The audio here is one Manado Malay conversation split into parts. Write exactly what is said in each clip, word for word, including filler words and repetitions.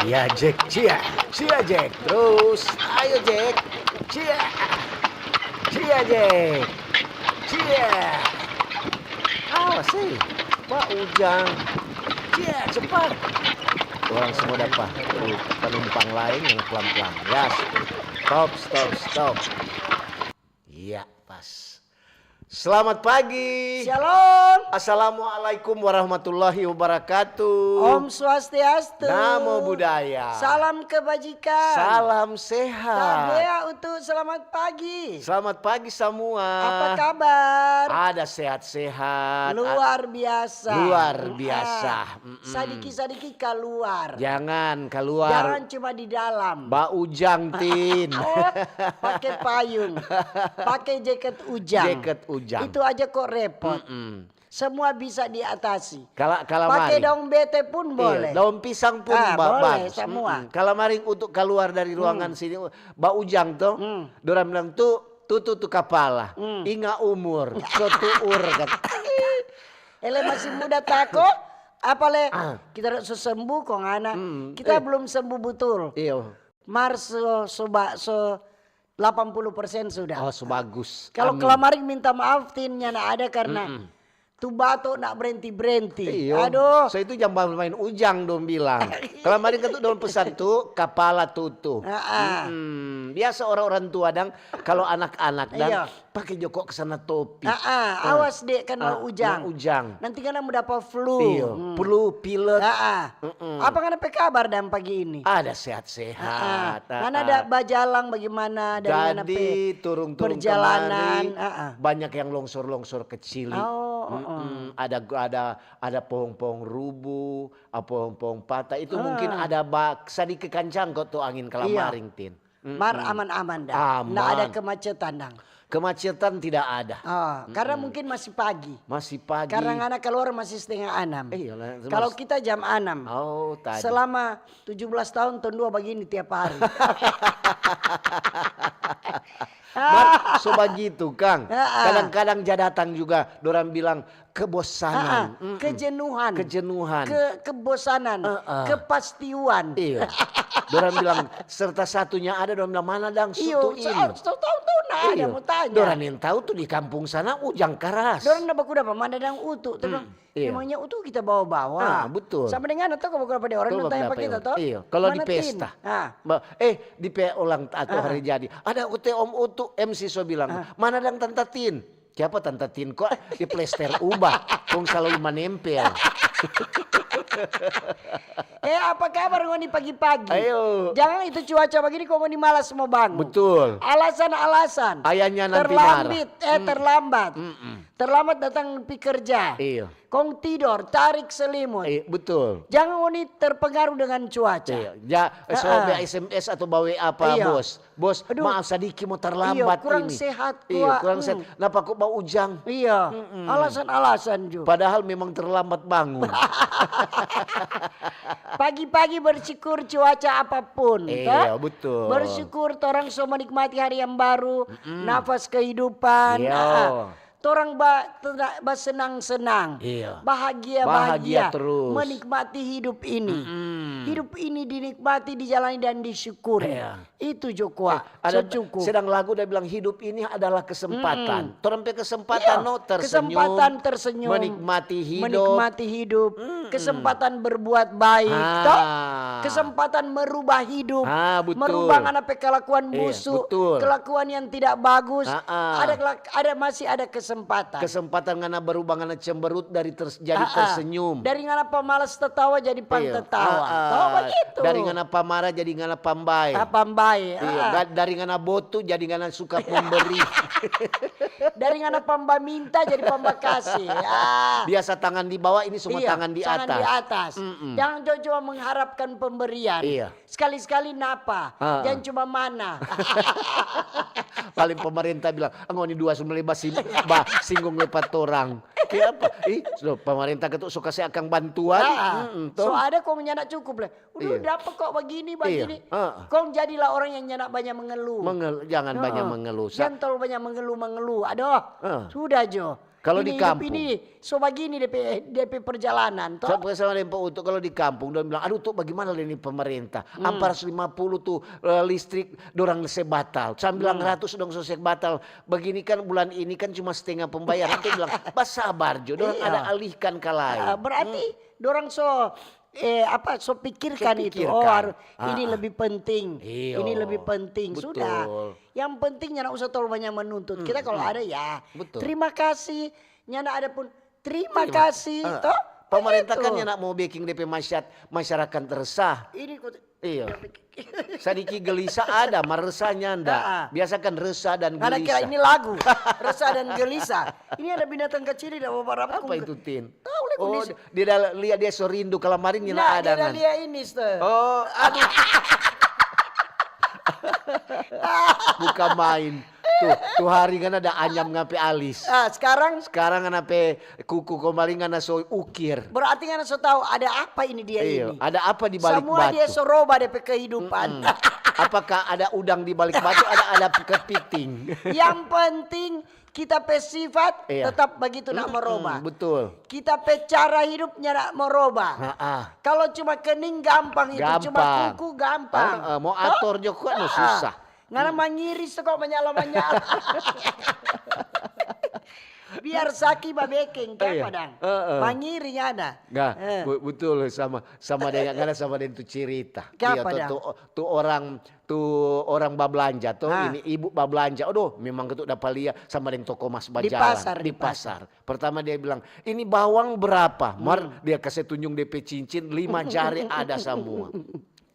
Ya, Jack, cia. Cia, Jack. Terus, ayo, Jack. Cia. Cia, Jack. Cia. Awas, eh. Pak Ujang. Cia, cepat. Orang semua dapat. Tuh, penumpang lain yang pelan-pelan. Ya, stop, stop, stop. Iya, pas. Selamat pagi. Shalom. Assalamualaikum warahmatullahi wabarakatuh. Om Swastiastu. Namo Buddhaya. Salam kebajikan. Salam sehat. Tabea utu, selamat pagi. Selamat pagi semua. Apa kabar? Ada sehat-sehat. Luar biasa. Luar biasa. Mm-mm. Sadiki-sadiki kaluar. Jangan kaluar. Jangan cuma di dalam. Ba ujang, Tin. Oh, pake payung. Pake jaket ujang. Jaket ujang. Itu aja kok repot. Mm-mm. Semua bisa diatasi. Kala, kala pake daong bete pun boleh. Iya, daong pisang pun ba-, boleh, bagus. Semua. Mm-mm. Kala maring utu kaluar dari ruangan sini, ba ujang to. Hmm. Dorang bilang, "Tu, tutu tu kapala. Hmm. Inga umur, so tuur," kata. Ele masih muda tako, apale kita so sembuh kong ana. Hmm, kita belum sembuh butul. Iyo. Mar so, so ba-, so delapan puluh persen sudah. Oh, so bagus. Kalau kemarin minta maaf, Tin, nyanda ada karena tu bato nak berenti-berenti. Iyo. Aduh. So itu jang main ujang dong bilang. Kalau kemarin kan tu dong pesan tu kapala tutu. Heeh. Mm-mm. Biasa orang-orang tua dang, kalau anak-anak dang, iya. Pake jo kok kesana topi. Ah, ah, awas dek kena ujang. Kena ujang. Nanti ngana mo dapa flu. Iyo, flu, pilek. Ah, ah. Mm-mm. Apa ngana pe kabar dang pagi ini? Ada sehat-sehat. Ah, ah. Ngana ada bajalang bagaimana dari ngana pe perjalanan? Jadi, turung-turung kemari, ah, ah, banyak yang longsor-longsor kecil. Oh, oh, oh. Mm-mm. Ada, ada, ada pohong-pohong rubuh, ah, pohong-pohong patah. Itu mungkin ada ba-, sadiki kancang kok tu angin kalamaring, Tin. Mar aman-aman dang. Aman. Nda ada kemacetan dang. Kemacetan tidak ada. Oh, karena mungkin masih pagi. Masih pagi. Karena ngana kaluar masih setengah anam. Eh, iyalah, itu. Kalau kita jam anam. Oh, tadi. Selama tujuh belas tahun, tong dua bagini tiap hari. Mar, so bagitu, Kang. Heeh. Kadang-kadang ja datang juga, dorang bilang, kebosanan. Ah, ah. Mm-mm. Kejenuhan. Kejenuhan. Ke-, kebosanan. Ah, ah. Kepastiwan. Iyo. Dorang bilang, serta satunya ada, dorang bilang, "Mana dang sutu ini?" Iyo, sa-, tahu-tahu nda ada mo tanya. Dorang yang tahu tu di kampung sana ujang karas. Dorang nda baku dapa, "Mana dang utu?" Dorang bilang, iyo. Memangnya utu kita bawa-bawa. Ah, betul. Sama dengan atau kok baku dapa deng orang, tanya pa kita, to? Iyo. Kalau di pesta. Ah. Ba-, eh, di pe ulang atau hari jadi. Ada utu, om utu, M C so bilang, "Mana dang Tanta Tin?" Kiapa Tanta Tin kok di plester ubah? Kong salalu manempel. Eh, apa kabar ngoni pagi-pagi? Ayo. Jangan itu cuaca bagini kong ngoni malas mo bangun. Betul. Alasan-alasan. Ayahnya nanti marah. Terlambat, eh, terlambat. Mm-mm. Terlambat datang pi kerja. Iyo. Kong tidor, tarik selimut. Iyo, betul. Jangan ngoni terpengaruh dengan cuaca. Iyo. Ja, so Heeh. ba S M S atau ba W A pa Iyo. bos. Bos, Aduh. maaf sadiki mo Iyo, terlambat kurang ini. sehat, Iyo, Wak. kurang Hmm. sehat. Napa kok ba ujang? Iya, Mm-mm. alasan-alasan ju. Padahal memang terlambat bangun. Pagi-pagi bersyukur cuaca apapun, Iya, toh? betul. Bersyukur torang so menikmati hari yang baru, Mm-mm. nafas kehidupan. Iya. Ah, ah. Torang ba-, tena-, basenang-senang, Iya. bahagia-bahagia, Bahagia terus. menikmati hidup ini. Mm-mm. Hidup ini dinikmati, dijalani, dan disyukuri. Iya. Itu jo kuat, Eh, ada so cukup. sedang lagu dia bilang, "Hidup ini adalah kesempatan." Mm-mm. Torang pe kesempatan, Iya, no, tersenyum, kesempatan tersenyum, menikmati hidup. menikmati hidup, Mm-mm. kesempatan berbuat baik, Ah. toh? Kesempatan merubah hidup, Ah, betul. merubah ngana pe kelakuan Iya, busuk, betul. kelakuan yang tidak bagus. Ah, ah. Ada kelak-, ada, masih ada kesempatan. Kesempatan ngana berubah, ngana cemberut dari ters-, jadi Ah, ah. tersenyum. Dari ngana pamalas tatawa jadi Iya. pantatawa. Ah, ah. Toh begitu. Dari ngana pamarah jadi ngana pambae. Ah, pambae. Iya, Ah. da-, dari ngana botu jadi ngana suka memberi. Dari ngana pamba minta jadi pamba kasih. Ah. Biasa tangan di bawah, ini semua Iya, tangan di tangan atas. di atas. Mm-mm. Jangan jo cuma mengharapkan pemberian. Iya. Sekali-sekali napa? Ah. Jangan cuma mana. Paling pemerintah bilang, "Ah, ngoni dua so mulai basim-, ba-, singgung lepa torang." Kiapa? Ih, so, pemerintah ketu so kase akang bantuan. Ah, Mm-mm, so toh. ada kong nyanda cukup le. Udah Iya. dapa kok bagini, Iya, bagini. ah. Kong jadilah orang yang nyanda banyak mengeluh. Mengel-, jangan Heeh. banyak mengeluh. Sa- Jangan terlalu banyak mengeluh-mengeluh. Aduh, Ah. sudah jo. Kalau Ini di hidup kampung. ini, so bagini depe, depe perjalanan, toh? Sama, sama deng Pa Utu, kalau di kampung, dong bilang, "Aduh, tu bagaimana le ni pemerintah? Hmm. Ampa ratus lima puluh tu, eh, listrik, dorang se batal. Sambilan ratus Hmm. dong so se batal. Begini kan, bulan ini kan cuma setengah pembayaran." Tu bilang, "Basabar jo, dorang Iya. ada alihkan ka lain." Ah, berarti Hmm. dorang so, eh, apa, so pikirkan itu. Pikirkan. Oh, harus, ini Ah, ah. lebih penting. Iyo. Ini lebih penting. Sudah. Betul. Yang penting nyanda usah terlalu banyak menuntut. Kita Hmm, kalau hmm. ada, ya, Betul. terima kasih. Nyanda ada pun, terima Terima kasih, Ah, toh? Pemerintah kan Begitu. nyanda mau beking depe masyat-, masyarakat resah. Ini kok Iyo. Sadiki gelisah ada, mar resah nyanda. Ah, ah. Biasa kan resah dan Ada kira gelisah. ini lagu, Resah dan Gelisah. Ini ada binatang kecil di bawah barang Apa itu, Tin? Tahu le, Oh, kondisi. di, di dalam, lia dia so rindu, kalau marin nyanda Nah, ada, dia kan? lia ini, Ster. Oh, aduh. Bukan main. Tuh, tuh hari kan ada anyam ngape alis. Ah, sekarang? Sekarang ngana pe kuku, kemarin ngana so ukir. Berarti ngana so tahu ada apa ini dia Iyo, ini. ada apa di balik Semua batu? dia so roba depe kehidupan. Mm-mm. Apakah ada udang di balik batu? Ada, ada kepiting. Yang penting kita pe sifat Iya. tetap begitu, nak Mm-mm, merubah. betul. Kita pe cara hidup nyanda merubah. Ha-ah. Kalau cuma kening gampang itu, cuma Gampang. kuku gampang. Heeh, mau Toh? ator jo kuat, no Ah, ah. susah. Ngana Hmm. mangiris tu kok manyala-manyala. Biar saki babekeng, Iya. kiapa dang? Heeh. Mangiring ada. Nah, Eh. bu-, betul, sama, sama deng, ngana sama deng tu cirita. Kiapa Iya, tu, dang? tu, tu orang, tu orang bablanja tu, Ah. ini ibu bablanja. Aduh, memang ketu dapa lia sama deng toko mas Di bajalan. pasar, Di di pasar. pasar. Pertama dia bilang, "Ini bawang berapa?" Mar, Hmm. dia kase tunjung depe cincin, lima jare ada samua.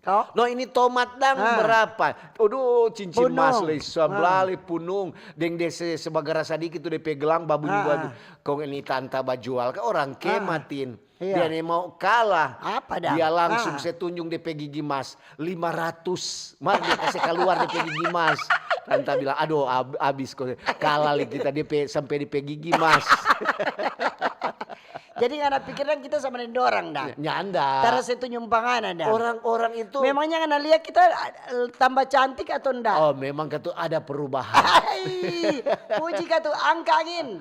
Kau? "No, ini tomat dang Ah. berapa?" Aduh, cincin Punung. mas le, Ah. sablale punung. Deng dia se-, sebagara sadiki tu depe gelang babunyi Ah. badu. Kong ini tanta bajual ka orang Ah. kematin. Iya. Dia ni mau kalah. Apa dang? Dia langsung Ah. se tunjung depe gigi mas. Lima ratus. Mar dia kase kaluar depe gigi mas. Tanta bilang, "Aduh, ab-, abis ko. Kalah le kita depe, sampe depe gigi mas." Jadi ngana pikir dang kita sama deng dorang dang? Ny-, nyanda. Tara se tunjung pa ngana dang? Orang-orang itu Memangnya ngana lia kita, eh, tambah cantik atau nda? Oh, memang katu ada perubahan. Hai, puji katu, angka angin.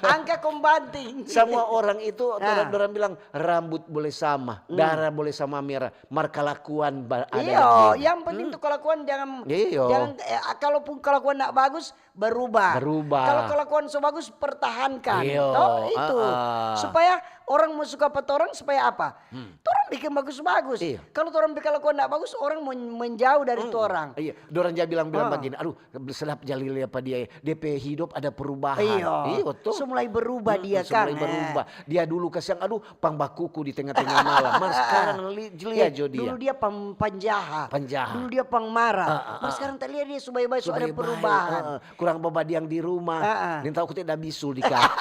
Angka kong banting. Samua orang itu, Ah. dorang, dorang bilang, "Rambut boleh sama, Hmm. darah boleh sama merah, mar kalakuan ba-, ada Iyo, yang beda." yang penting Hmm. tu kalakuan jangan, Iyo. jangan, eh, kalaupun kalakuan ndak bagus, berubah. Berubah. Kalau kalakuan so bagus, pertahankan. Iyo, Toh, itu. ah, ah. Supaya orang mau suka pa torang, supaya apa? Hmm. Torang bikin bagus-bagus. Iya. Kalau torang pe kalakuan nda bagus, orang men-, menjauh dari torang. Iya, dorang ja bilang-bilang bagini, "Aduh, sedap ja lia pa dia, de pe hidup ada perubahan." Iya. Iyo, to. So mulai berubah dia kan, mulai berubah. Dia dulu kasiang, aduh, pang bakuku di tenga-tenga malam. Mar skarang li-, lia jo dia. Dulu dia pang panjaha. Panjaha. Dulu dia pang mara. Ah, ah, mar skarang ta lia dia so bae-bae, so ada perubahan. Ah, ah. Kurang babadiang di rumah. Ah, ah. Nintau kute da bisul di kaki.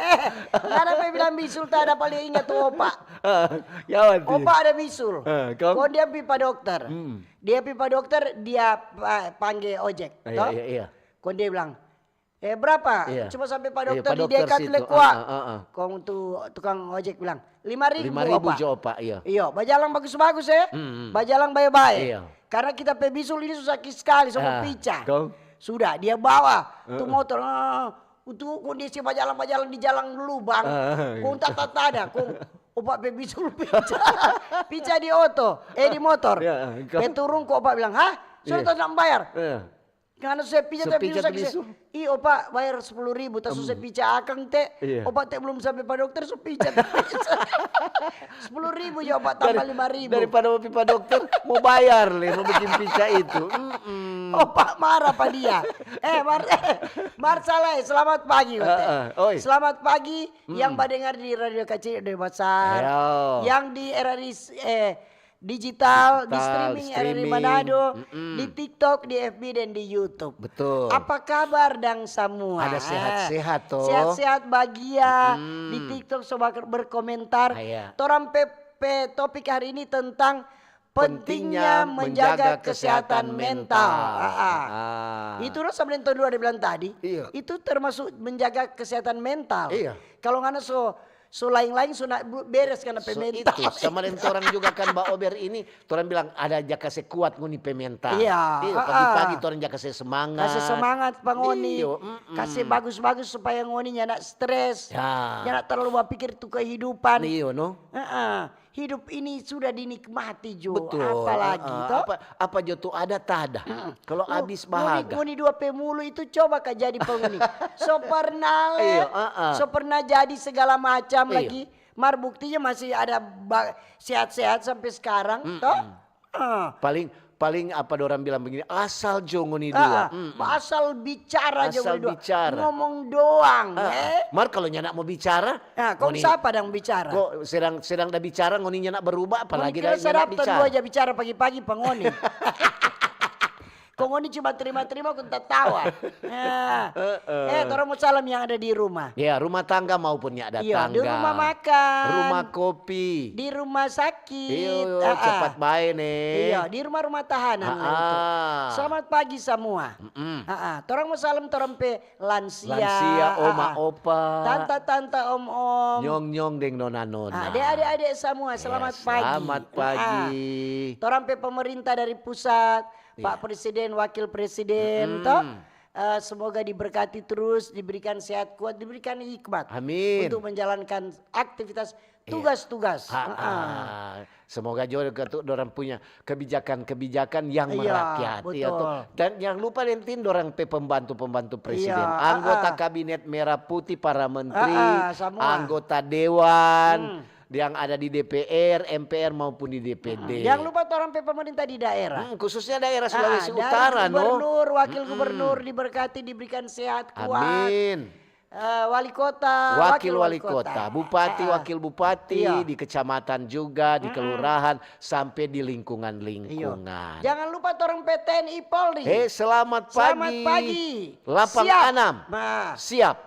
Eh, ngana pe bilang bisul, ta dapa lia inga tu opa. Ah, ya, Wanti. Opa ada bisul. Ah, kong? Kong dia pi pa dokter. Hmm. Dia pi pa dokter, dia pa-, pangge ojek, to? Iya, iya, iya. Kong dia bilang, "Eh, berapa?" Iya. Cuma sampe pa dokter di dekat situ. Iya, pa dokter le kwa. Ah, ah, ah. Kong tu tukang ojek bilang, "Lima ribu, Opa." Lima ribu jo, Opa, iya. Iyo, bajalang bagus-bagus, eh. Hmm, hmm. Bajalang bae-bae. Iya. Karena kita pe bisul ini so saki skali, so mo pica. Kong? Sudah, dia bawa tu motor. Ah, tu kong dia se bajalang-bajalang di jalang lubang. Ah, ah, iya. Kong tata-tada, kong opa pe bisul pica. Pica di oto, eh, di motor. Iya, kong? Pe turung, kong opa bilang, "Hah? Sudah ta nda bayar?" Iya. Ngana so se pica, tapi bilang, "Ih, opa bayar sepuluh ribu, ta so se pica akang te. Iya. Opa te belum sampe pa dokter, so pica." Sepuluh ribu jo, opa tambah lima ribu. Daripada mo pi pa dokter, mo bayar le, mo bikin pica itu. Mm-mm. Opa mara pa dia. Eh, Mar-, eh, Marsalai, selamat pagi, Ote. Heeh, oi. Selamat pagi yang badengar di Radio Kecil, Radio Besar. Ayo. Yang di R R I, eh, digital, di streaming R R I Manado, di TikTok, di F B, dan di YouTube. Betul. Apa kabar dang samua? Ada sehat-sehat, to? Sehat-sehat, bahagia. Di TikTok so ber-, berkomentar. Ah, iya. Torang pe, pe topik hari ini tentang pentingnya menjaga kesehatan mental. Ah, ah. Itu dong sama deng tong dua ada bilang tadi, itu termasuk menjaga kesehatan mental. Iya. Kalau ngana so So laeng-laeng so na bu-, beres ngana pe mental. So itu, sama deng torang juga kan baober ini, torang bilang ada ja kase kuat ngoni pe mental. Iya, iyo, pagi-pagi torang ja kase semangat. Kase semangat pa ngoni. Iyo, mm-mm. Kase bagus-bagus supaya ngoni nyanda stres. Ya. Nyanda terlalu bapikir tu kehidupan. Iyo, no? Heeh. Hidup ini sudah dinikmati jo, apalagi, to? Betul, heeh. Apa, apa jo tu ada tada. Heeh. Kalau abis bahaga. Ngoni, ngoni dua pe mulu itu coba ka jadi pa ngoni. So pernah le, iyo, heeh, so pernah jadi segala macam lagi. Mar buktinya masih ada ba-, sehat-sehat sampe skarang, to? Heeh. Paling, paling apa dorang bilang begini, asal jo ngoni dua. Ah, ah. Mm-mm. Asal bicara jo ngoni dua. Asal bicara. Ngomong doang, eh. Mar kalu nyanda mo bicara, ah, kong ngoni sapa dang bicara? Kong sedang, sedang da bicara, ngoni nyanda berubah, apalagi da nyanda bicara. Ngoni kira sadap tong dua ja bicara pagi-pagi pa ngoni. Kong ngoni cuma terima-terima kong tatawa. Nah. Heeh. Eh, torang mo salam yang ada di rumah. Ya, rumah tangga maupun nyanda tangga. Iya, di rumah makan. Rumah kopi. Di rumah sakit. Iyo, cepat bae, ne. Iya, di rumah-rumah tahanan lah itu. Selamat pagi samua. Mm-mm. Torang mo salam torang pe lansia. Lansia, oma, opa. Tanta-tanta, om-om. Nyong-nyong deng nona-nona. Ah, deng ade-ade samua, selamat pagi. Ya, selamat pagi. Torang pe pemerintah dari pusat, Pak Presiden, Wakil Presiden, to? Eh, semoga diberkati terus, diberikan sehat kuat, diberikan hikmat untuk menjalankan aktivitas, tugas-tugas. Semoga juga tu dorang punya kebijakan-kebijakan yang merakyat, iya to. Dan jangan lupa, Dentin, dorang pe pembantu-pembantu presiden, anggota kabinet merah putih, para menteri, anggota dewan, yang ada di D P R, M P R maupun di D P D. Jangan lupa torang pe pemerintah di daerah. Hmm, khususnya daerah Sulawesi Utara, no? Gubernur, wakil gubernur diberkati, diberikan sehat, kuat. Amin. Eh, wali kota, wakil wali kota, bupati, wakil bupati, di kecamatan juga, di kelurahan, sampe di lingkungan-lingkungan. Jangan lupa torang pe T N I Polri. Eh, selamat pagi. Selamat pagi. Lapang anam. Siap.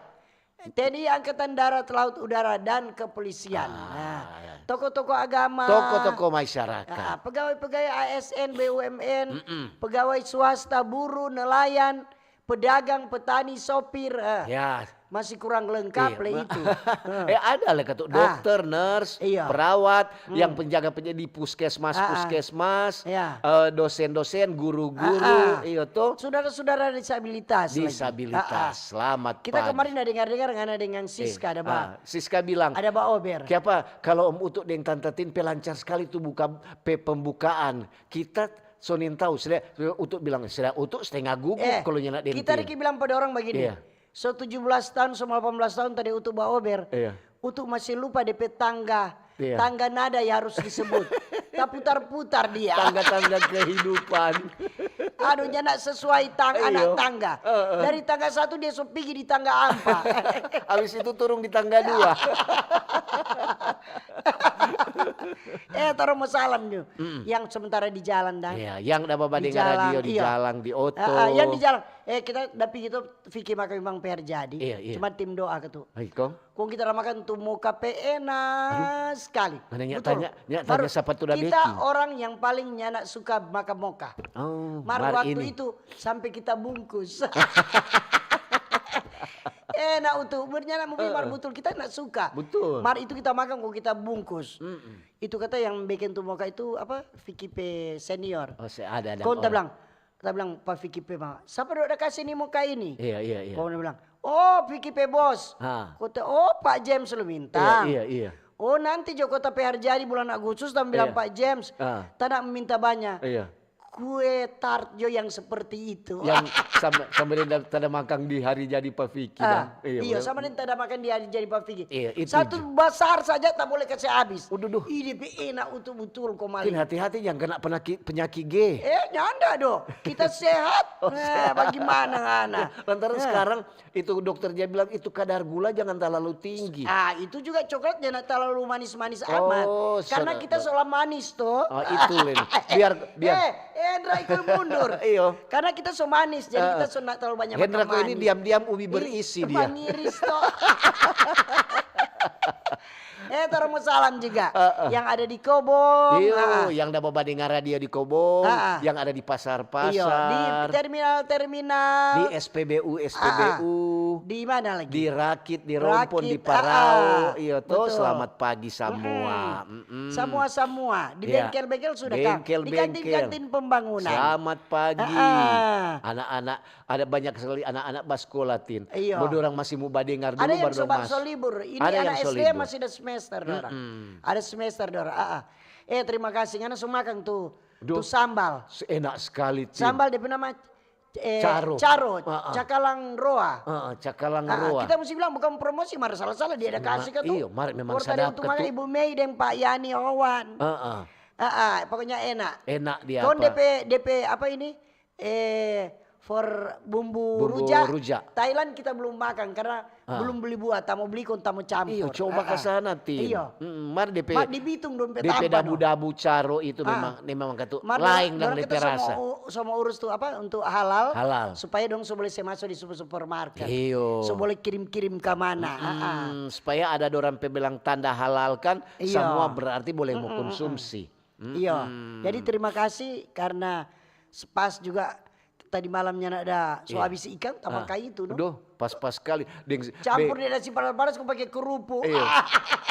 T N I Angkatan Darat, Laut, Udara, dan Kepolisian. Nah, tokoh-tokoh agama. Tokoh-tokoh masyarakat. Ah, pegawai-pegawai A S N, B U M N, pegawai swasta, buruh, nelayan, pedagang, petani, sopir. Eh, masih kurang lengkap le itu. Eh, ada le katu dokter, nurse, perawat, yang penjaga-penjaga di puskesmas, puskesmas, eh, dosen-dosen, guru-guru, iyo to. Saudara-saudara disabilitas lagi. Disabilitas, selamat pagi. Kita kemarin ada dengar-dengar ngana dengan Siska ada ba-, Siska bilang, ada baober. Kiapa kalau Om Utu deng Tanta Tin pe lancar skali tu buka pe pembukaan. Kita so nintau, sede Utu bilang, sede Utu stenga gugup kalau nyanda Dentin. Kita Riki bilang pa dorang bagini. Iya. So tujuh belas tahun, so delapan belas tahun tadi Utu baober. Iya. Utu masih lupa depe tangga, iya, tangga nada yang harus disebut. Taputar-putar dia. Tangga-tangga kehidupan. Aduh, nyanda sesuai tang anak tangga. Uh, uh. Dari tangga satu dia so pigi di tangga ampa. Habis itu turun di tangga dua. Eh, taro mo salam jo. Mm. Yang sementara di jalan dang. Iya, yang da badengar radio di jalan, di oto. Uh, uh, yang di jalan. Eh, kita da pigi tu Vicky maka memang P R jadi. Iya, iya. Cuma tim doa ketu. Hai, kong. Kong kita makan tu moka pe enak sekali. Mana nyak tanya, nyak tanya siapa tu da beking. Kita orang yang paling nyanda suka makan moka. Oh, mar waktu itu sampai kita bungkus. Enak utu, bernyana mau mar butul kita ndak suka. Betul. Mar itu kita makan kong kita bungkus. Mm -mm. Itu kata yang bikin tu moka itu apa? Vicky pe senior. Oh, ada ada. Kong kita bilang, Kita bilang pa Vicky pe mama, "Sapa do da kase ni moka ini?" Iya, iya, iya. Kong dia bilang, "Oh, Vicky pe bos." Ha. Kong te, "Oh, Pak James lo minta." Iya, iya, iya. "Oh, nanti jo kota pe hari jadi bulan Agustus, tong bilang Pak James, tong minta banya." Iya. Kue tart jo yang seperti itu. Yang sama, sama deng tanda makang di hari jadi pa Vicky. Ah, iyo, sama deng tanda makang di hari jadi pa Vicky. Iya, itu. Satu basar saja tak boleh kase abis. Uduh, duh. Ide pe enak untuk betul kong mari. Tin hati-hati jang kena penyaki, penyaki G. Eh, nyanda do. Kita sehat. Oh, nah, sehat. Bagimana ngana? Lantaran sekarang itu dokter dia bilang itu kadar gula jangan terlalu tinggi. Ah, itu juga coklat jangan terlalu manis-manis amat. Oh, karena kita soal manis tuh. Oh, itu Lin. Biar biar. Eh, Endra ikut mundur. Iyo. Karena kita so manis, jadi kita so nak terlalu banyak makan manis. Hendra kok ini diam-diam ubi berisi dia. Mangiris toh. Eh, taro mo salam juga. Uh, uh. Yang ada di Kobong. Iyo, uh, uh. Yang da badengar radio di Kobong, uh, uh. Yang ada di pasar-pasar. Iyo, di terminal-terminal. Di S P B U, S P B U. Uh, uh. Di mana lagi? Di Rakit, di Rompon, Rakit, di Parao. Uh, uh. Iyo, toh, betul. Selamat pagi semua. Mm -mm. Mm-mm. Samua-samua. Di bengkel-bengkel sudah, Kang. Bengkel-bengkel. Di kantin-kantin pembangunan. Selamat pagi. Anak-anak, ada banyak sekali anak-anak baskola, Tin. Iyo. Mo dorang masih mo badengar dulu baru dong masuk. Ada yang so libur. Ini anak S D masih ada semester dorang. Mm-mm. Ada semester dorang. Ah, ah. Eh, terima kasih. Ngana so makang tu, tu sambal. Enak sekali, Tin. Sambal depe nama Eh, caro, caro, ah, ah. Cakalang roa. Ah, ah, cakalang roa. Kita musti bilang bukan promosi, mar salah-salah dia ada kasih ka tu. Iyo, mar memang sadap ka tu. Ibu Mei deng Pak Yani Owan. Ah, ah. Ah, ah, pokoknya enak. Enak dia. Kong depe, depe apa ini? Eh, for bumbu ruja. Bumbu ruja. Thailand kita belum makan karena Ah. Belum beli buah, tamo beli kong tamo campur. Iyo, coba ka sana, Tin. Iyo. Mm, mar depe, mar di Bitung dong pe depe dabu-dabu caro itu memang, memang katu laeng dang depe rasa. Mar dong, dong kata so mo urus tu apa, untuk halal, halal. Supaya dong so boleh se maso di super-, supermarket. Iyo. So boleh kirim-kirim ka mana. Mm, supaya ada dorang pe bilang tanda halal kan, iyo. Samua berarti boleh mo konsumsi. Iyo. Mm-mm. Jadi terima kasih karena pas juga tadi malamnya nak da so abis ikan, tamakai itu, no? Duh, pas-pas skali. Campur deng nasi panas-panas, kong pake kerupuk. Iyo.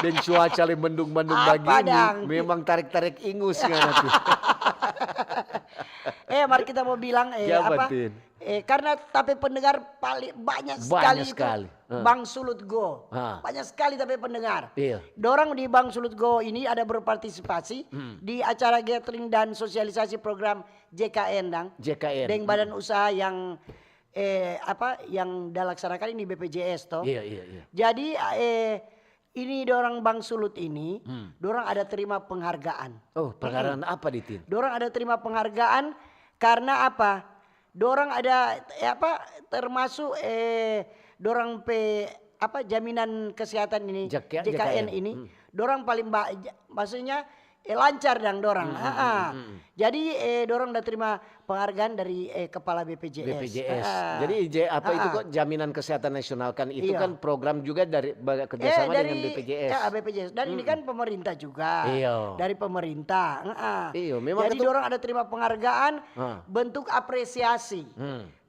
Deng cuaca lei mendung-mendung bagini, memang tarek-tarek ingus ngana tu. Eh, mar kita mo bilang, eh, apa? Eh, karna ta pe pendengar paling banyak skali itu. Banyak skali. Bang Sulut Go. Banyak skali ta pe pendengar. Iya. Dorang di Bang Sulut Go ini ada berpartisipasi di acara gathering dan sosialisasi program J K N dang. J K N. Deng badan usaha yang, eh, apa, yang da laksanakan ini B P J S to. Iya, iya, iya. Jadi, eh, ini dorang Bang Sulut ini, dorang ada terima penghargaan. Oh, penghargaan apa di Tin? Dorang ada terima penghargaan karna apa? Dorang ada, eh, apa, termasuk, eh, dorang pe, apa, jaminan kesehatan ini, J K N ini, dorang paling ba-, ja-, maksudnya, eh, lancar dang dorang. Jadi, eh, dorang da terima penghargaan dari, eh, kepala B P J S. B P J S. Jadi, J-, apa itu kok jaminan kesehatan nasional kan? Itu kan program juga dari, kerjasama dengan B P J S. Eh, dari, ya, B P J S. Dan ini kan pemerintah juga. Iya. Dari pemerintah. Iyo, memang. Jadi, dorang ada terima penghargaan bentuk apresiasi.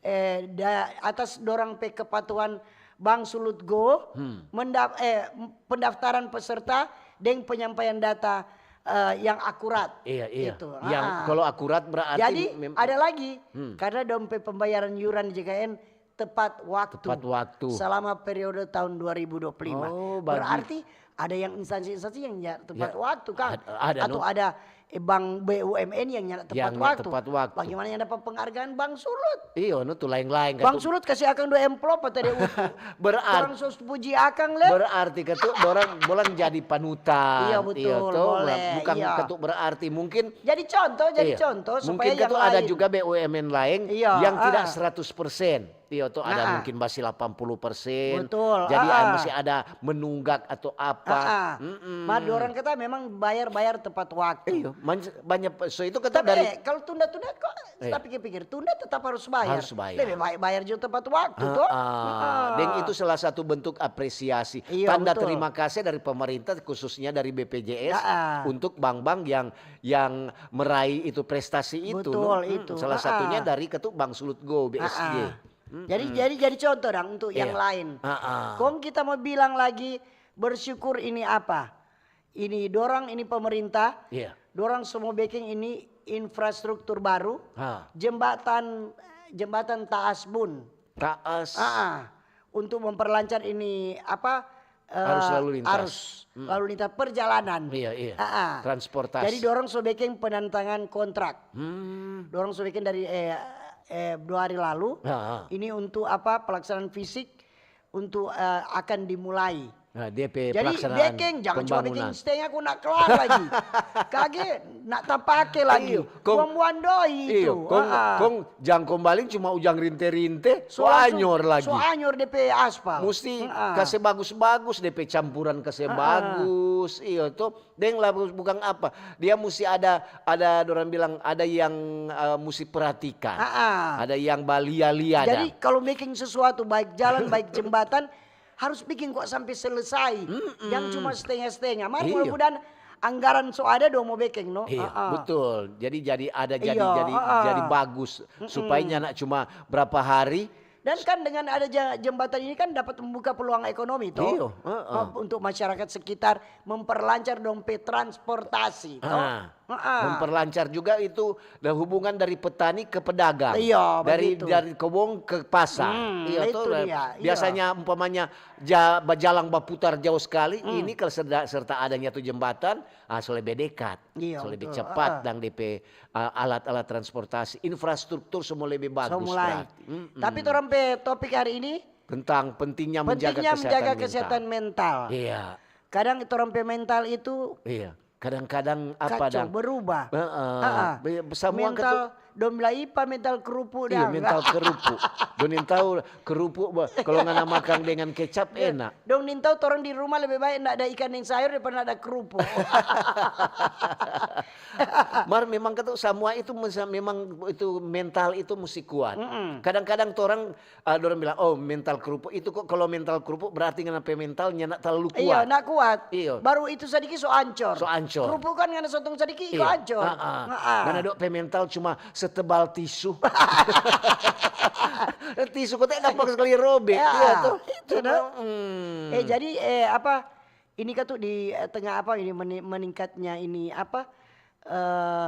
Eh, da-, atas dorang pe kepatuhan Bang Sulut Go, menda-, eh, pendaftaran peserta deng penyampaian data, eh, yang akurat. Iya, iya. Gitu. Yang kalau akurat berarti. Jadi, ada lagi, karena dong pe pembayaran yuran J K N tepat waktu. Tepat waktu. Selama periode tahun dua ribu dua puluh lima. Oh, berarti ada yang instansi-instansi yang ya tepat waktu, Kang. Atau ada eh, bank B U M N yang nyanda tepat Yang nyanda waktu. Tepat waktu. Bagaimana yang dapat penghargaan Bank Sulut? Iyo, no tu laeng-laeng. Bank Sulut kasih akang dua amplop atau dia utuh? Berarti, Orang so puji akang le. Berarti katu orang bolang jadi panutan. Iya, betul, toh. Boleh, Bukan iya. Katu berarti mungkin Jadi contoh, jadi Iya. Contoh supaya Mungkin yang katu lain. Ada juga B U M N lain Iya, yang tidak ah. Seratus persen. Iya, tuh ada Ah, ah. Mungkin masih delapan puluh persen. Betul, Jadi ah, ah. Masih ada menunggak atau apa. Ah, ah. Mm-mm. Mar orang kata memang bayar-bayar tepat waktu Iya, toh. Man- banyak so itu kata Tapi dari eh, kalau tunda-tunda kok Iya. Tapi pikir-pikir tunda tetap harus bayar. Harus bayar. Lebih baik bayar juga tepat waktu Ah, toh. ah. Ah. Dan itu salah satu bentuk apresiasi, Iya, tanda betul. Terima kasih dari pemerintah khususnya dari B P J S Ah, ah. Untuk bank-bank yang yang meraih itu prestasi itu. Betul, Mm-mm. itu. Salah Ah, satunya ah. Dari katu Bank Sulut Go B S G. Ah, ah. Jadi jadi jadi contoh dong untuk yang Iya. lain. Ah, ah. Kong kita mau bilang lagi bersyukur ini apa? Ini dorang ini pemerintah, Iya. Dorang semua bikin ini infrastruktur baru, Ha. Jembatan jembatan Taasbun. Taas. Ah, ah. Untuk memperlancar ini apa eh, Arus lalu lintas. Arus lalu lintas perjalanan. Iya, iya. Ah, ah. Transportasi. Jadi dorang so bikin penantangan kontrak. Hmm. Dorang so bikin dari eh, eh, dua hari lalu. Ha, ha. Ini untuk apa pelaksanaan fisik untuk eh, akan dimulai. Nah, dia pe Jadi pelaksanaan bikin jangan cuma pembangunan. Bikin setengah kok nak kelar lagi. Kage nak tapake lagi. Iyo, kong- Buang-buang doi itu. Iyo, kong, Ah, ah. Kong jangkong baling cuma ujang rinte-rinte, So so langsung- anyor lagi. So anyor D P aspal. Musti Ah, ah. Kase bagus-bagus, D P campuran kase Ah, ah. Bagus, iyo to. Deng lah bukang apa. Dia musti ada ada dorang bilang ada yang eh, musti perhatikan. Ah, ah. Ada yang balia-lia ada. Jadi kalau bikin sesuatu baik jalan baik jembatan harus bikin kok sampai selesai. Jangan cuma setengah-setengah. Mar Iyo. Mudah-mudahan anggaran so ada dong mau bikin no. Iya, Ah, ah. Betul. Jadi jadi ada jadi Iya, jadi ah, ah. Jadi bagus supaya nyanda cuma berapa hari. Dan kan dengan ada ja- jembatan ini kan dapat membuka peluang ekonomi toh. Iyo, ah, ah. Untuk masyarakat sekitar memperlancar dong pe transportasi toh. Ah. Ah, ah. Memperlancar juga itu dan hubungan dari petani ke pedagang. Iya, dari begitu. Dari kebong ke pasar. Hmm, Iya itu toh. dia, iya. Biasanya umpamanya ja, bajalang baputar jauh sekali, ini kalau serda- serta adanya tu jembatan, ah, so lebih dekat, Iya, so lebih betul. cepat Ah, ah. Dan D P uh, alat-alat transportasi, infrastruktur semua lebih So bagus mulai. Berarti. Mm-mm. Tapi torang pe topik hari ini Tentang pentingnya menjaga pentingnya kesehatan menjaga mental. Kesehatan mental. Iya. Kadang torang pe mental itu Iya. Kadang-kadang apa kacau, dang? Berubah. Heeh. Ah, ah. Be- semua Mental dong bilang ipa mental kerupu Iya, dang. Mental kerupu. Dong nintau kerupu, ba- kalau ngana makan dengan kecap enak. Dong nintau torang di rumah lebih baik ndak ada ikan yang sayur daripada ndak ada kerupu. Mar memang kata semua itu mesti- memang itu mental itu mesti kuat. Kadang-kadang orang uh, orang bilang oh mental kerupu itu kok kalau mental kerupu berarti ngana pe mental nyanda terlalu Iya, kuat. ndak kuat. Iya. Baru itu sadiki so ancor. So ancor. Kerupu kan ngana sotong sadiki iko Iya. ancor. Ah, ah. Ah, ah. Ngana dok pe mental cuma setebal tisu. Tisu kote gampang sekali robek. Ya, Iya tuh. itu dong. Hmm. Eh jadi eh apa ini kan tuh di eh, tengah apa ini meni- meningkatnya ini apa eh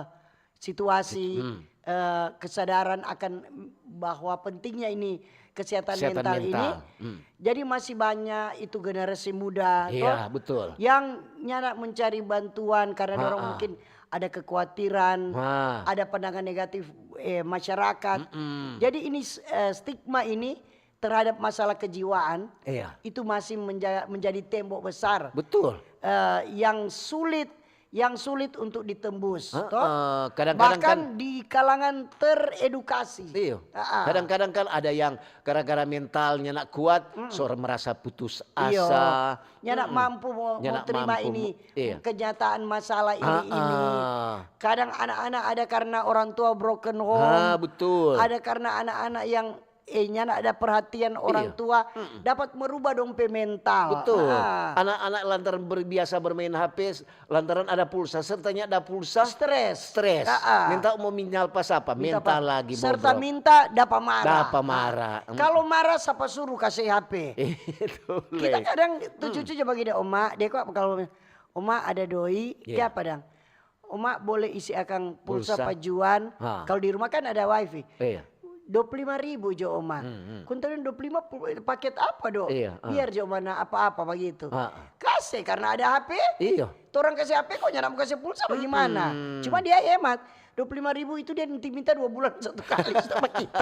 situasi eh, kesadaran akan bahwa pentingnya ini kesehatan, Kesehatan mental, ini. mental. Hmm. Jadi masih banyak itu generasi muda Iya, toh, betul. yang nyanda mencari bantuan karena orang mungkin ada kekhawatiran, Ah. ada pandangan negatif eh, masyarakat. Jadi ini eh, stigma ini terhadap masalah kejiwaan Iya. itu masih menja- menjadi tembok besar Betul. eh, yang sulit yang sulit untuk ditembus Heeh, toh? kadang-kadang Bahkan kan- di kalangan teredukasi. Iya. Ah, ah. Kadang-kadang kan ada yang gara-gara mental nyanda kuat, so merasa putus Iya. asa. Nyanda mampu mau, Nyanda mau terima mampu, ini iya. Kenyataan masalah ini Ah, ini. ah. Kadang anak-anak ada karena orang tua broken home. Ah, betul. Ada karena anak-anak yang eh nyanda ada perhatian orang Iya. Tua dapat merubah dong pe mental. Betul. Ah. Anak-anak lantaran berbiasa bermain H P, lantaran ada pulsa, serta nyanda ada pulsa, Stres. Stres. Ah, ah. Minta mau minyal pas apa? Minta Mental apa? Lagi Serta bobrok. minta dapa marah. Dapa marah. Ah. Kalau marah siapa suruh kasih H P? Itu Kita le. Kadang tuh cucu coba gini, Oma, dia kok kalau Oma ada doi, Iya. Siapa dang? Oma boleh isi akang pulsa, Pulsa. Pajuan. Ha. Kalau di rumah kan ada wifi. Iya. Dua puluh lima ribu jo, Oma. Hmm, hmm. Kong tadi dua puluh lima pu-, paket apa do? Iya, ah. Biar jo, Oma, na apa-apa bagitu. Ah, ah. Kase, karena ada H P. Iyo. Torang kase H P, kong nyanda mo kase pulsa, bagimana? Mm-mm. Cuma dia hemat. Dua puluh lima ribu itu dia nanti minta dua bulan satu kali sama kita.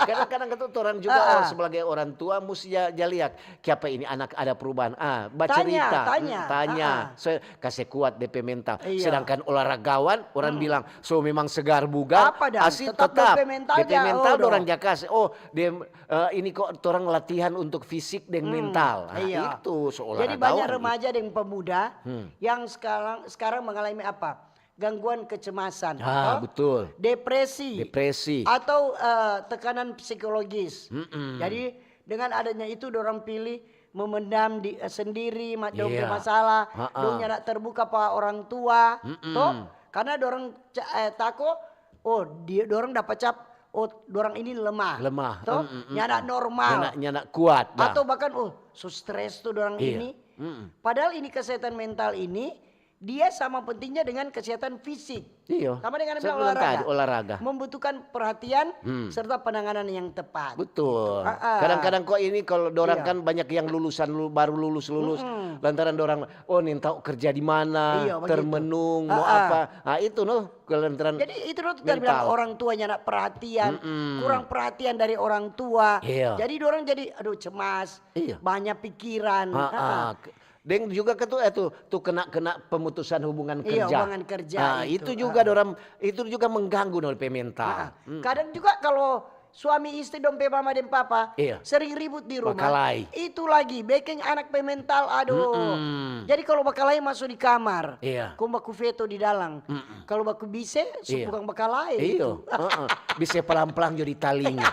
Kadang-kadang katu orang juga, Ah, ah. Oh, sebagai orang tua musti ja, ja lihat kiapa ini anak ada perubahan. Ah, bacerita, Tanya, tanya. mm, tanya. Ah, ah. So, kase kuat depe mental. Iya. Sedangkan olahragawan orang bilang, "So memang segar bugar, Apa dang? asi Tetap tetap." depe mental Depe ja, mental oh, dorang dong. Ja kase. Oh, dem, eh, ini kok orang latihan untuk fisik deng mental. Nah, Iya. Itu so Jadi banyak olahragawan. Remaja deng pemuda Hmm. yang sekarang sekarang mengalami apa? Gangguan kecemasan, Ah, toh? Betul. Depresi, Depresi. Atau eh, tekanan psikologis. Mm-mm. Jadi dengan adanya itu dorang pilih memendam di, eh, sendiri ma- dong pe Iya. masalah, Ha-a. Dong nyanda terbuka pa orang tua, Mm-mm. toh? Karena dorang ca- eh, tako, oh dia dorang dapat cap, oh dorang ini lemah, Lemah. Toh? Mm, mm, mm, Nyanda mm. Normal. Nyanda, nyanda kuat dah. Atau bahkan, oh, so stres tuh dorang Iya. Ini. Mm-mm. Padahal ini kesehatan mental ini dia sama pentingnya dengan kesehatan fisik. Iyo. Sama dengan Saya bilang bilang olahraga. Tadi, olahraga. Membutuhkan perhatian Hmm. serta penanganan yang tepat. Betul. Ah, ah. Kadang-kadang kok ini kalau dorang Iya. Kan banyak yang lulusan lu- baru lulus-lulus, lantaran dorang, "Oh, nintau kerja di mana, Iya, begitu. termenung, mau Ah, ah. Apa." Ah, itu noh, lantaran Jadi itu tuh tadi bilang Mental. Orang tuanya nak perhatian, Mm-mm. Kurang perhatian dari orang tua. Iya. Jadi orang jadi aduh cemas, Iya. Banyak pikiran. Ah, Ah, ah. ah. Deng juga ke tu, eh, tu, tu kena kena pemutusan hubungan Iya, kerja. hubungan kerja Ah, itu, itu juga ah. Dorang, itu juga mengganggu dong pe mental. Ah, ah. Kadang juga kalau suami istri dong pe mama deng papa Iya. Sering ribut di rumah. Bakalae. Itu lagi bikin anak pe mental aduh. Mm-mm. Jadi kalau bakalae masuk di kamar, Iya. Kong baku feto di dalam. Mm-mm. Kalau baku bise, so Iya. Bukan bakalae Iyo, itu. Heeh. Bisa pelan-pelan jo di talinga.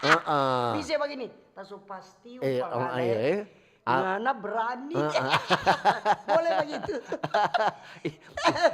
Heeh. Bise bagini, taso pasti Eh, upang oh, ale. Iya, eh. Ah. Ngana berani. Ah, ah. Boleh begitu.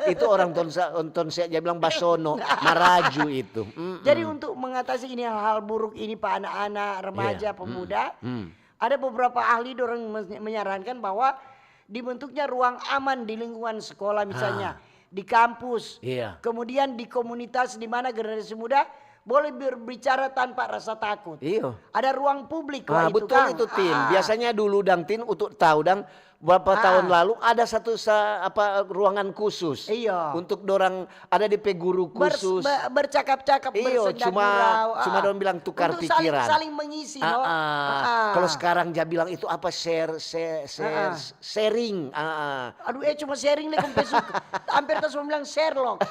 Itu orang Tonse, Tonse ja bilang basono, maraju itu. Mm-mm. Jadi untuk mengatasi ini hal-hal buruk ini pa anak-anak, remaja, Iya. Pemuda, Mm. ada beberapa ahli dorang men- menyarankan bahwa dibentuknya ruang aman di lingkungan sekolah misalnya, Ah. Di kampus, Iya. Kemudian di komunitas di mana generasi muda boleh berbicara tanpa rasa takut. Iyo. Ada ruang publik Ah, itu betul kan. Itu, Tin. Ah. Biasanya dulu dang, Tin, untuk tahu dang, berapa Ah. tahun lalu ada satu sa- apa ruangan khusus Iya. Untuk dorang ada di pe guru Ber- khusus. Be- bercakap-cakap, Iyo, bersenda cuma gurau, cuma ah. Dorang bilang tukar Untuk saling- pikiran. Saling mengisi, Ah, no? ah. Ah. Kalau sekarang dia bilang itu apa share, share, share Ah, ah. sharing. Ah, ah. Aduh, eh cuma sharing nih, kong pe suka. Hampir tas mau bilang Sherlock.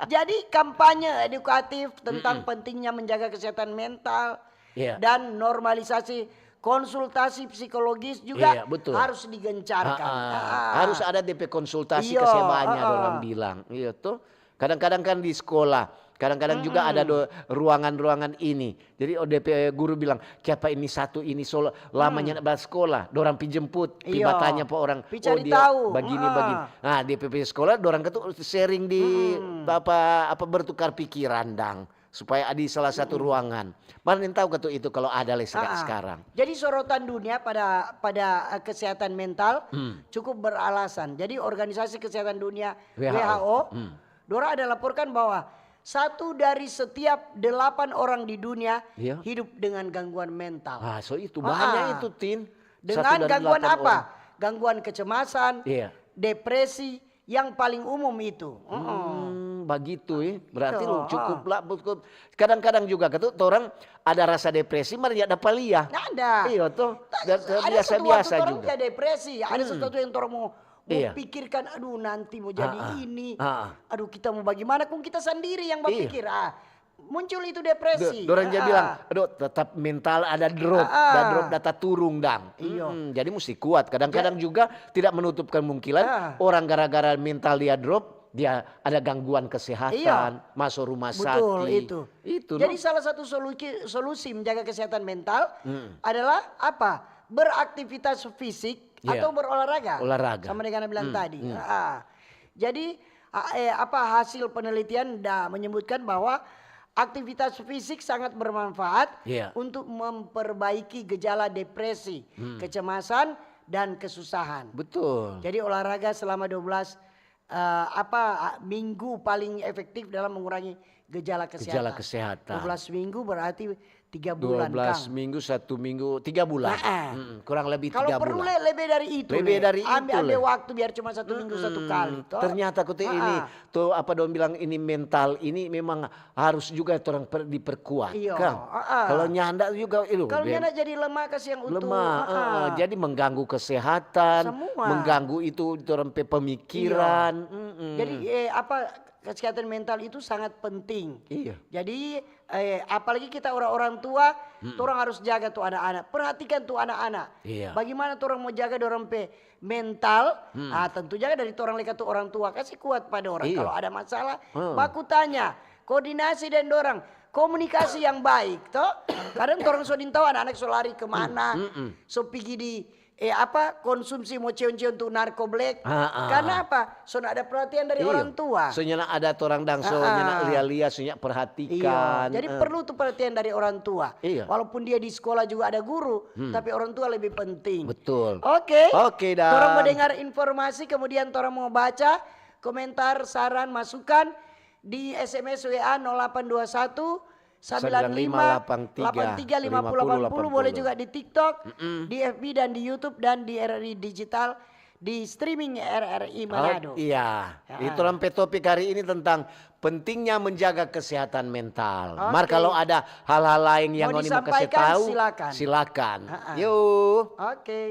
Jadi kampanye edukatif tentang pentingnya menjaga kesehatan mental Iya. Dan normalisasi konsultasi psikologis juga Iya, betul. Harus digencarkan. Ah, ah. Ah. Harus ada D P konsultasi Iya, kesewaannya ah, ah. Orang bilang. Iya tuh. Kadang-kadang kan di sekolah, kadang-kadang juga ada do- ruangan-ruangan ini. Jadi oh, D P guru bilang, "Kiapa ini satu ini solo lamanya nak sekolah?" Dorang pi jemput, pi Iya. batanya pa orang, Pi cari dia tahu. Bagini Ah. bagini. Nah, D P P sekolah dorang ketu sharing di apa apa bertukar pikiran dang supaya di salah satu ruangan. Mana yang tahu ketu itu kalau ada le seka- Ah, ah. Sekarang. Jadi sorotan dunia pada pada eh, kesehatan mental Hmm. Cukup beralasan. Jadi organisasi kesehatan dunia W H O. W H O, Hmm. Dora ada laporkan bahwa satu dari setiap delapan orang di dunia Iya. Hidup dengan gangguan mental. Ah, so itu Ah, banyak ah. itu, Tin. Satu Dengan dari gangguan delapan apa? Orang. Gangguan kecemasan, Iya. Depresi, yang paling umum itu. Heeh. Hmm, begitu ya. Berarti Itu, lu cukup ah. Lah, betul. Kadang-kadang juga ketu orang ada rasa depresi, mari ada palia. Nggak ada. Iya tuh. Ta- Dan- dan ada biasa-biasa sesuatu orang juga. Dia depresi, ada sesuatu yang orang mau, mau Iya. Pikirkan, aduh nanti mau jadi Ah, ah. ini. Ah, ah. Aduh kita mau bagaimana, kong kita sendiri yang Iya. Berpikir. Ah, muncul itu depresi. Do- Dorang dia Ah, bilang, ah. Aduh, tetap mental ada drop, Ah, ah. Dan drop data turung dang. Iya. Mm-mm, jadi mesti kuat. Kadang-kadang juga tidak menutup kemungkinan Ah. Orang gara-gara mental dia drop, dia ada gangguan kesehatan, Iya. Masuk rumah Betul sakit. Itu. Itu Jadi no? Salah satu solusi, solusi menjaga kesehatan mental adalah apa? Beraktivitas fisik Iya. Atau berolahraga. Olahraga. Sama dengan yang bilang Hmm, tadi. hmm. Ah. Jadi a- eh, apa hasil penelitian dah menyebutkan bahwa aktivitas fisik sangat bermanfaat Iya. Untuk memperbaiki gejala depresi, Hmm. Kecemasan, dan kesusahan. Betul. Jadi olahraga selama dua belas eh, apa, ah, minggu paling efektif dalam mengurangi gejala kesehatan. Gejala kesehatan. Dua belas minggu berarti tiga bulan, Kang. Dua belas minggu, satu minggu, tiga bulan. Heeh. Mm-mm, kurang lebih tiga bulan. Kalau perlu le-, lebih dari itu, lebih dari itu, le. Ambil, ambil waktu biar cuma satu minggu satu kali, toh. Mm-mm. Ternyata kote ini, toh, apa dong bilang, ini mental ini memang harus juga torang per-, diperkuat, Kang. Iyo, heeh. Kalau nyanda juga, ilu, kalau nyanda jadi lemah, kasiang utuh. Lemah, heeh. Jadi mengganggu kesehatan, mengganggu itu torang pe pemikiran. Iyo. Mm-mm. Jadi, eh, apa, kesehatan mental itu sangat penting. Iya. Jadi, eh, apalagi kita orang-orang tua, torang harus jaga tu anak-anak, perhatikan tu anak-anak. Iya. Bagaimana torang mo jaga dorang pe mental? Ah, tentu jaga dari torang leka tu orang tua, kasi kuat pa dorang. Iya. Kalau ada masalah, baku tanya, koordinasi deng dorang. Komunikasi yang baik, to. Kadang torang so nintau anak-anak so lari kemana, so pigi di eh, apa, konsumsi mo cion-cion tu narko black. Ah, ah. Karna apa? So nda ada perhatian dari orang tua. Iyo. So nyanda ada torang dang, so nyanda lia-lia, so nyanda perhatikan. Iyo. Jadi perlu tu perhatian dari orang tua. Iyo. Walaupun dia di sekolah juga ada guru, tapi orang tua lebih penting. Betul. Oke. Oke, dang. Torang mo dengar informasi, kemudian torang mo baca komentar, saran, masukan di S M S W A nol delapan dua satu, sembilan lima delapan tiga, lima puluh delapan puluh. Boleh juga di TikTok, di F B dan di YouTube dan di R R I Digital, di streaming R R I Manado. Oh, iya. Ah. Itu torang pe topik hari ini tentang pentingnya menjaga kesehatan mental. Mar, oke, kalau ada hal-hal lain yang ngoni mo kase tau, silakan. Mau disampaikan, silakan. Ah, ah. Yo. Oke.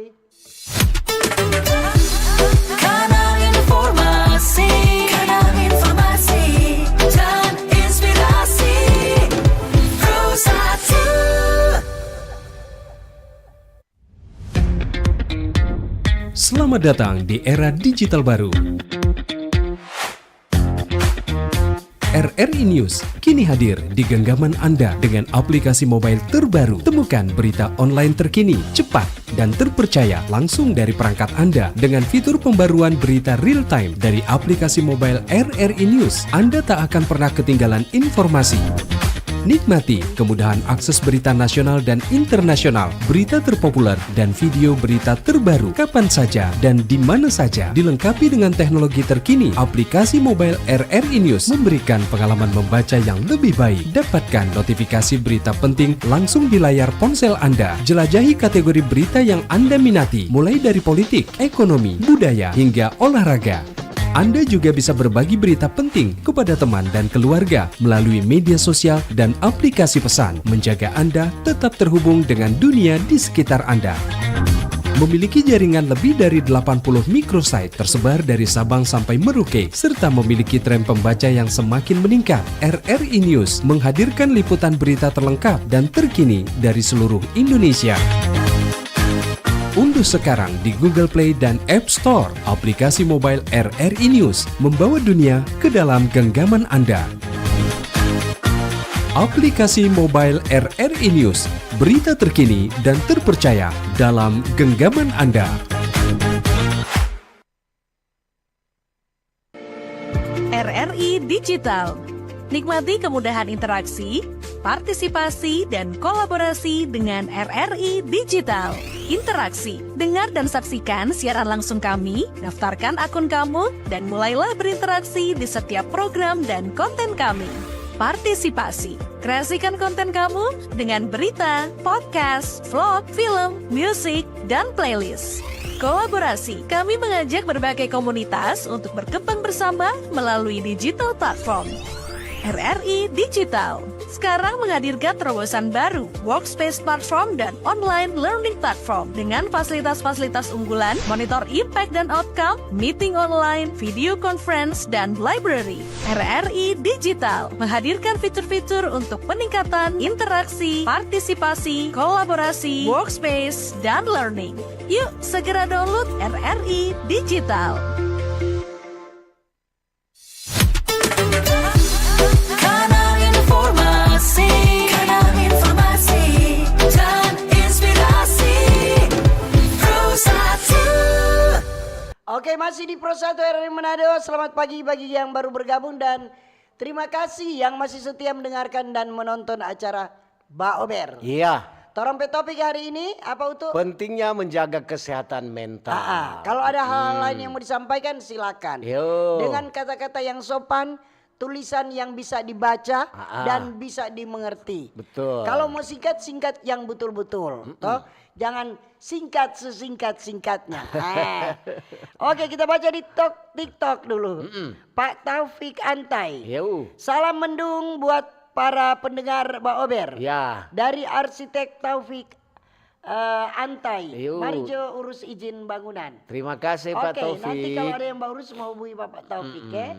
Kanal informasi, kanal informasi dan inspirasi. Pro satu. Selamat datang di era digital baru. R R I News kini hadir di genggaman Anda dengan aplikasi mobile terbaru. Temukan berita online terkini, cepat, dan terpercaya langsung dari perangkat Anda dengan fitur pembaruan berita real time dari aplikasi mobile R R I News. Anda tak akan pernah ketinggalan informasi. Nikmati kemudahan akses berita nasional dan internasional, berita terpopuler, dan video berita terbaru kapan saja dan di mana saja, dilengkapi dengan teknologi terkini. Aplikasi mobile R R I News memberikan pengalaman membaca yang lebih baik. Dapatkan notifikasi berita penting langsung di layar ponsel Anda. Jelajahi kategori berita yang Anda minati, mulai dari politik, ekonomi, budaya, hingga olahraga. Anda juga bisa berbagi berita penting kepada teman dan keluarga melalui media sosial dan aplikasi pesan, menjaga Anda tetap terhubung dengan dunia di sekitar Anda. Memiliki jaringan lebih dari delapan puluh microsite tersebar dari Sabang sampai Merauke, serta memiliki tren pembaca yang semakin meningkat. R R I News menghadirkan liputan berita terlengkap dan terkini dari seluruh Indonesia. Unduh sekarang di Google Play dan App Store aplikasi mobile R R I News, membawa dunia ke dalam genggaman Anda. Aplikasi mobile R R I News, berita terkini dan terpercaya dalam genggaman Anda. R R I Digital. Nikmati kemudahan interaksi, partisipasi, dan kolaborasi dengan R R I Digital. Interaksi. Dengar dan saksikan siaran langsung kami, daftarkan akun kamu, dan mulailah berinteraksi di setiap program dan konten kami. Partisipasi. Kreasikan konten kamu dengan berita, podcast, vlog, film, musik, dan playlist. Kolaborasi. Kami mengajak berbagai komunitas untuk berkembang bersama melalui digital platform. R R I Digital sekarang menghadirkan terobosan baru, Workspace Platform dan Online Learning Platform, dengan fasilitas-fasilitas unggulan, monitor impact dan outcome, meeting online, video conference, dan library. R R I Digital menghadirkan fitur-fitur untuk peningkatan interaksi, partisipasi, kolaborasi, workspace, dan learning. Yuk, segera download R R I Digital. Kanal informasi, kanal informasi dan inspirasi. Pro satu. Oke, masih di Pro satu R R I Manado. Selamat pagi bagi yang baru bergabung dan terima kasih yang masih setia mendengarkan dan menonton acara Baober. Iya. Torang pe topik hari ini apa, Utu? Pentingnya menjaga kesehatan mental. Ah, ah. Kalau ada hal-hal lain yang mau disampaikan, silakan. Yo. Dengan kata-kata yang sopan, tulisan yang bisa dibaca Ah, ah. dan bisa dimengerti. Betul. Kalau mau singkat, singkat yang betul-betul, toh. Jangan singkat sesingkat-singkatnya. Ah. Oke, kita baca di tok TikTok dulu. Pak Taufik Antai. Yo. Salam mendung buat para pendengar Ba Ober. Ya. Dari arsitek Taufik eh, Antai. Iyo. Mari jo urus izin bangunan. Terima kasih Pak Oke, Taufik. Nanti kalau ada yang mau urus, mau hubungi Bapak Taufik, ya.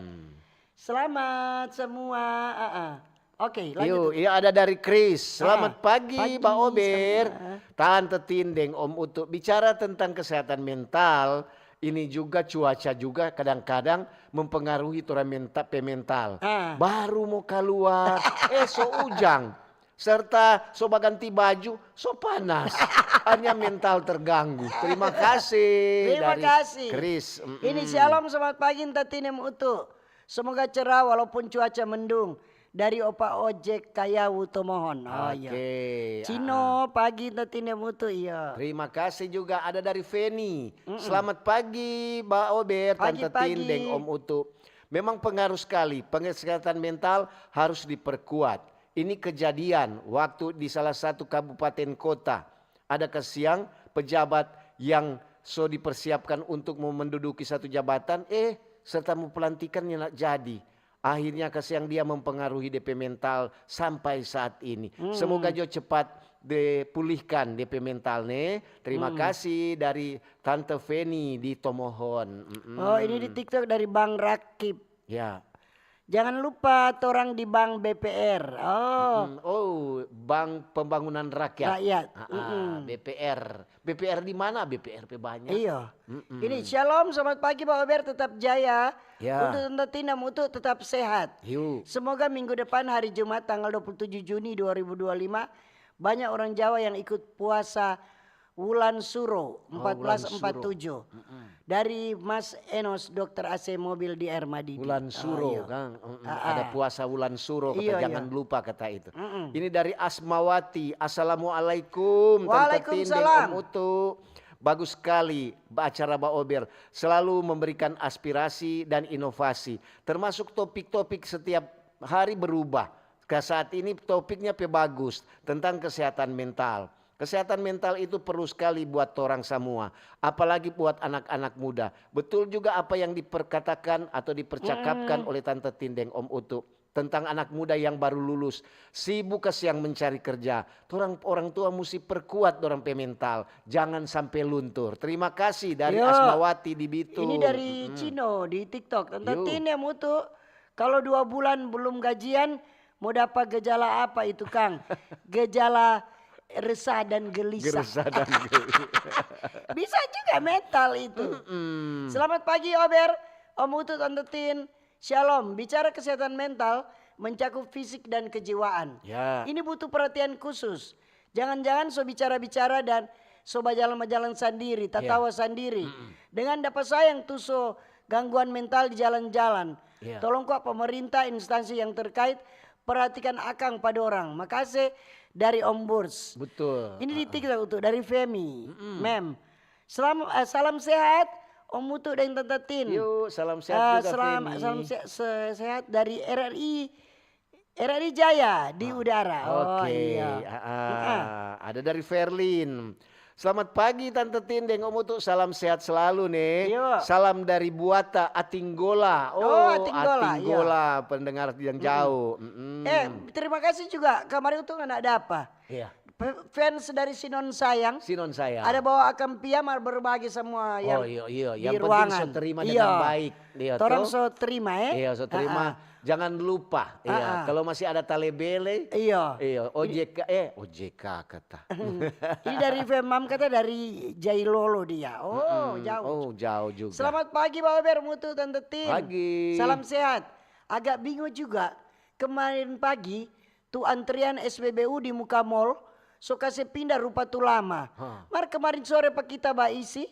Selamat semua. Ah, ah. Oke, lanjut. Yo, iya, ada dari Chris. Selamat Ah, pagi, pagi Ba Ober. semua. Tante Tin deng Om Utu, bicara tentang kesehatan mental, ini juga cuaca juga kadang-kadang mempengaruhi torang menta-, pe mental. Ah. Baru mo kaluar, eh, so ujang. Serta so baganti baju, so panas. Hanya mental terganggu. Terima kasih Terima dari kasih. Chris. Mm-mm. Ini shalom, selamat pagi, Tante Tin deng Om Utu. Semoga cerah walaupun cuaca mendung. Dari Opa Ojek Kayawu Tomohon. Oh, iya. Oke, Cino, pagi, Tante Tin deng Om Utu, iya. Terima kasih juga ada dari Feni. Selamat pagi, Ba Ober, Tante Tin Pagi-pagi. deng Om Utu. Memang pengaruh sekali, kesehatan mental harus diperkuat. Ini kejadian waktu di salah satu kabupaten kota. Ada kasiang pejabat yang so dipersiapkan untuk mau menduduki satu jabatan, eh, serta mau pelantikan nyanda jadi. Akhirnya kasiang dia mempengaruhi de pe mental sampai saat ini. Semoga jo cepat dipulihkan de pe mental ne. Terima kasih dari Tante Feni di Tomohon. Mm-mm. Oh, ini di TikTok dari Bang Rakib. Ya. Jangan lupa torang di Bank B P R. Oh, Mm, oh, Bank Pembangunan Rakyat. Rakyat. Ah, ah, B P R. B P R di mana? B P R pe banyak. Iya. Ini shalom, selamat pagi Ba Ober, tetap jaya. Ya. Untuk Tante Tin deng Om Utu tetap sehat. Yu. Semoga minggu depan hari Jumat tanggal dua puluh tujuh Juni dua ribu dua puluh lima banyak orang Jawa yang ikut puasa Wulan Suro Oh, empat belas empat tujuh. Dari Mas Enos, Dokter A C mobil di Air Madidi. Wulan Oh, Suro, iya. kan. Mm-mm. Ah, ah. Ada puasa Wulan Suro, kata Iya, jangan iya. lupa, kata itu. Ini dari Asmawati. Assalamualaikum, Tante Tin deng Waalaikumsalam. Om Utu. Bagus sekali acara Ba Ober. Selalu memberikan aspirasi dan inovasi. Termasuk topik-topik setiap hari berubah. Ke saat ini topiknya pe bagus tentang kesehatan mental. Kesehatan mental itu perlu sekali buat torang samua, apalagi buat anak-anak muda. Betul juga apa yang diperkatakan atau dipercakapkan oleh Tante Tin deng Om Utu tentang anak muda yang baru lulus, sibuk kasiang mencari kerja. Torang orang tua musti perkuat dorang pe mental, jangan sampe luntur. Terima kasih dari Yo. Asmawati di Bitung. Ini dari Cino di TikTok. Tante Tin deng Om Utu, kalau dua bulan belum gajian, mau dapat gejala apa itu, Kang? Gejala resah dan gelisah. Gersah dan gelisah. Bisa juga mental itu. Selamat pagi, Ober, Om Utu, Tante Tin. Shalom. Bicara kesehatan mental, mencakup fisik dan kejiwaan. Ya. Ini butuh perhatian khusus. Jangan-jangan so bicara-bicara dan so bajalan-bajalan sandiri, tatawa sandiri. Dengan dapa sayang tu so gangguan mental di jalan-jalan. Ya. Tolong kwa pemerintah, instansi yang terkait, perhatikan akang pa dorang. Makase dari Om Burs. Betul. Ini di TikTok tu, dari Femi. Mem. Selam, eh, salam sehat, Om Utu deng Tante Tin. Yuk, salam sehat Eh, juga, selam, Femi. salam se-, se-, sehat dari R R I, R R I Jaya di udara. Oh, Oke, iya. ah, ah. Ada dari Ferlin. Selamat pagi Tante Tin deng Om Utu, salam sehat selalu nih. Iya. Salam dari Buata, Atinggola. Oh, Atinggola, Atinggola, pendengar yang jauh. Mm-mm. Eh, terima kasih juga. Kemarin tuh nggak ada apa. Iya. F-, fans dari Sinon Sayang. Sinon Sayang. Ada bawa akang pia mar berbagi semua yang Oh, iya, iya. di Yang penting ruangan. so terima Iya. dengan baik. Iya, Torang toh? so terima, eh. Iya, so terima. Ah, ah. Jangan lupa. Iya, Ah, ah. Kalau masih ada talebele. Iya. Iya, O J K, eh, O J K kata. Ini dari Femam kata dari Jailolo dia. Oh, jauh. Oh, jauh juga. Selamat pagi Bapak Ber, Mutu, Tante Tin. Pagi. Salam sehat. Agak bingung juga. Kemarin pagi tu antrian S P B U di muka mall so kase pinda rupa tu lama. Hah. Mar kemarin sore pa kita baisi,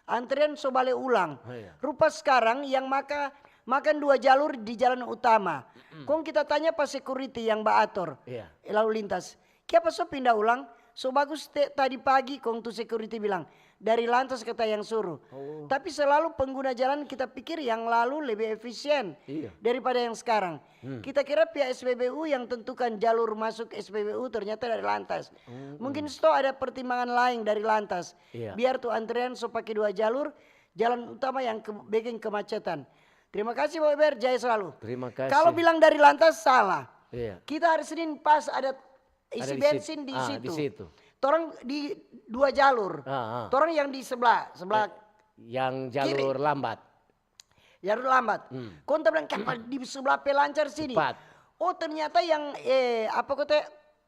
antrian so bale ulang. Oh, iya. Rupa skarang yang maka makan dua jalur di jalan utama. Kong kita tanya pa security yang baator Iya. lalu lintas, kiapa so pinda ulang? So bagus te, tadi pagi kong tu security bilang, "Dari Lantas kata yang suruh." Oh. Tapi selalu pengguna jalan kita pikir yang lalu lebih efisien Iya. daripada yang sekarang. Hmm. Kita kira pihak S P B U yang tentukan jalur masuk S P B U, ternyata dari Lantas. Hmm. Mungkin sto ada pertimbangan lain dari Lantas. Iya. Biar tu antrean so pake dua jalur, jalan utama yang ke, bikin kemacetan. Terima kasih, Boy Ber, jaya selalu. Terima kasih. Kalau bilang dari Lantas, salah. Iya. Kita hari Senin pas ada isi Ada di bensin situ. di Ah, situ. di situ. Torang di dua jalur. Ah, ah. Torang yang di sebelah, sebelah Eh, yang kiri. jalur lambat. Jalur lambat. Hmm. Kong ta bilang, "Kapa di sebelah pe lancar sini?" Cepat. Oh, ternyata yang, eh, apa kote,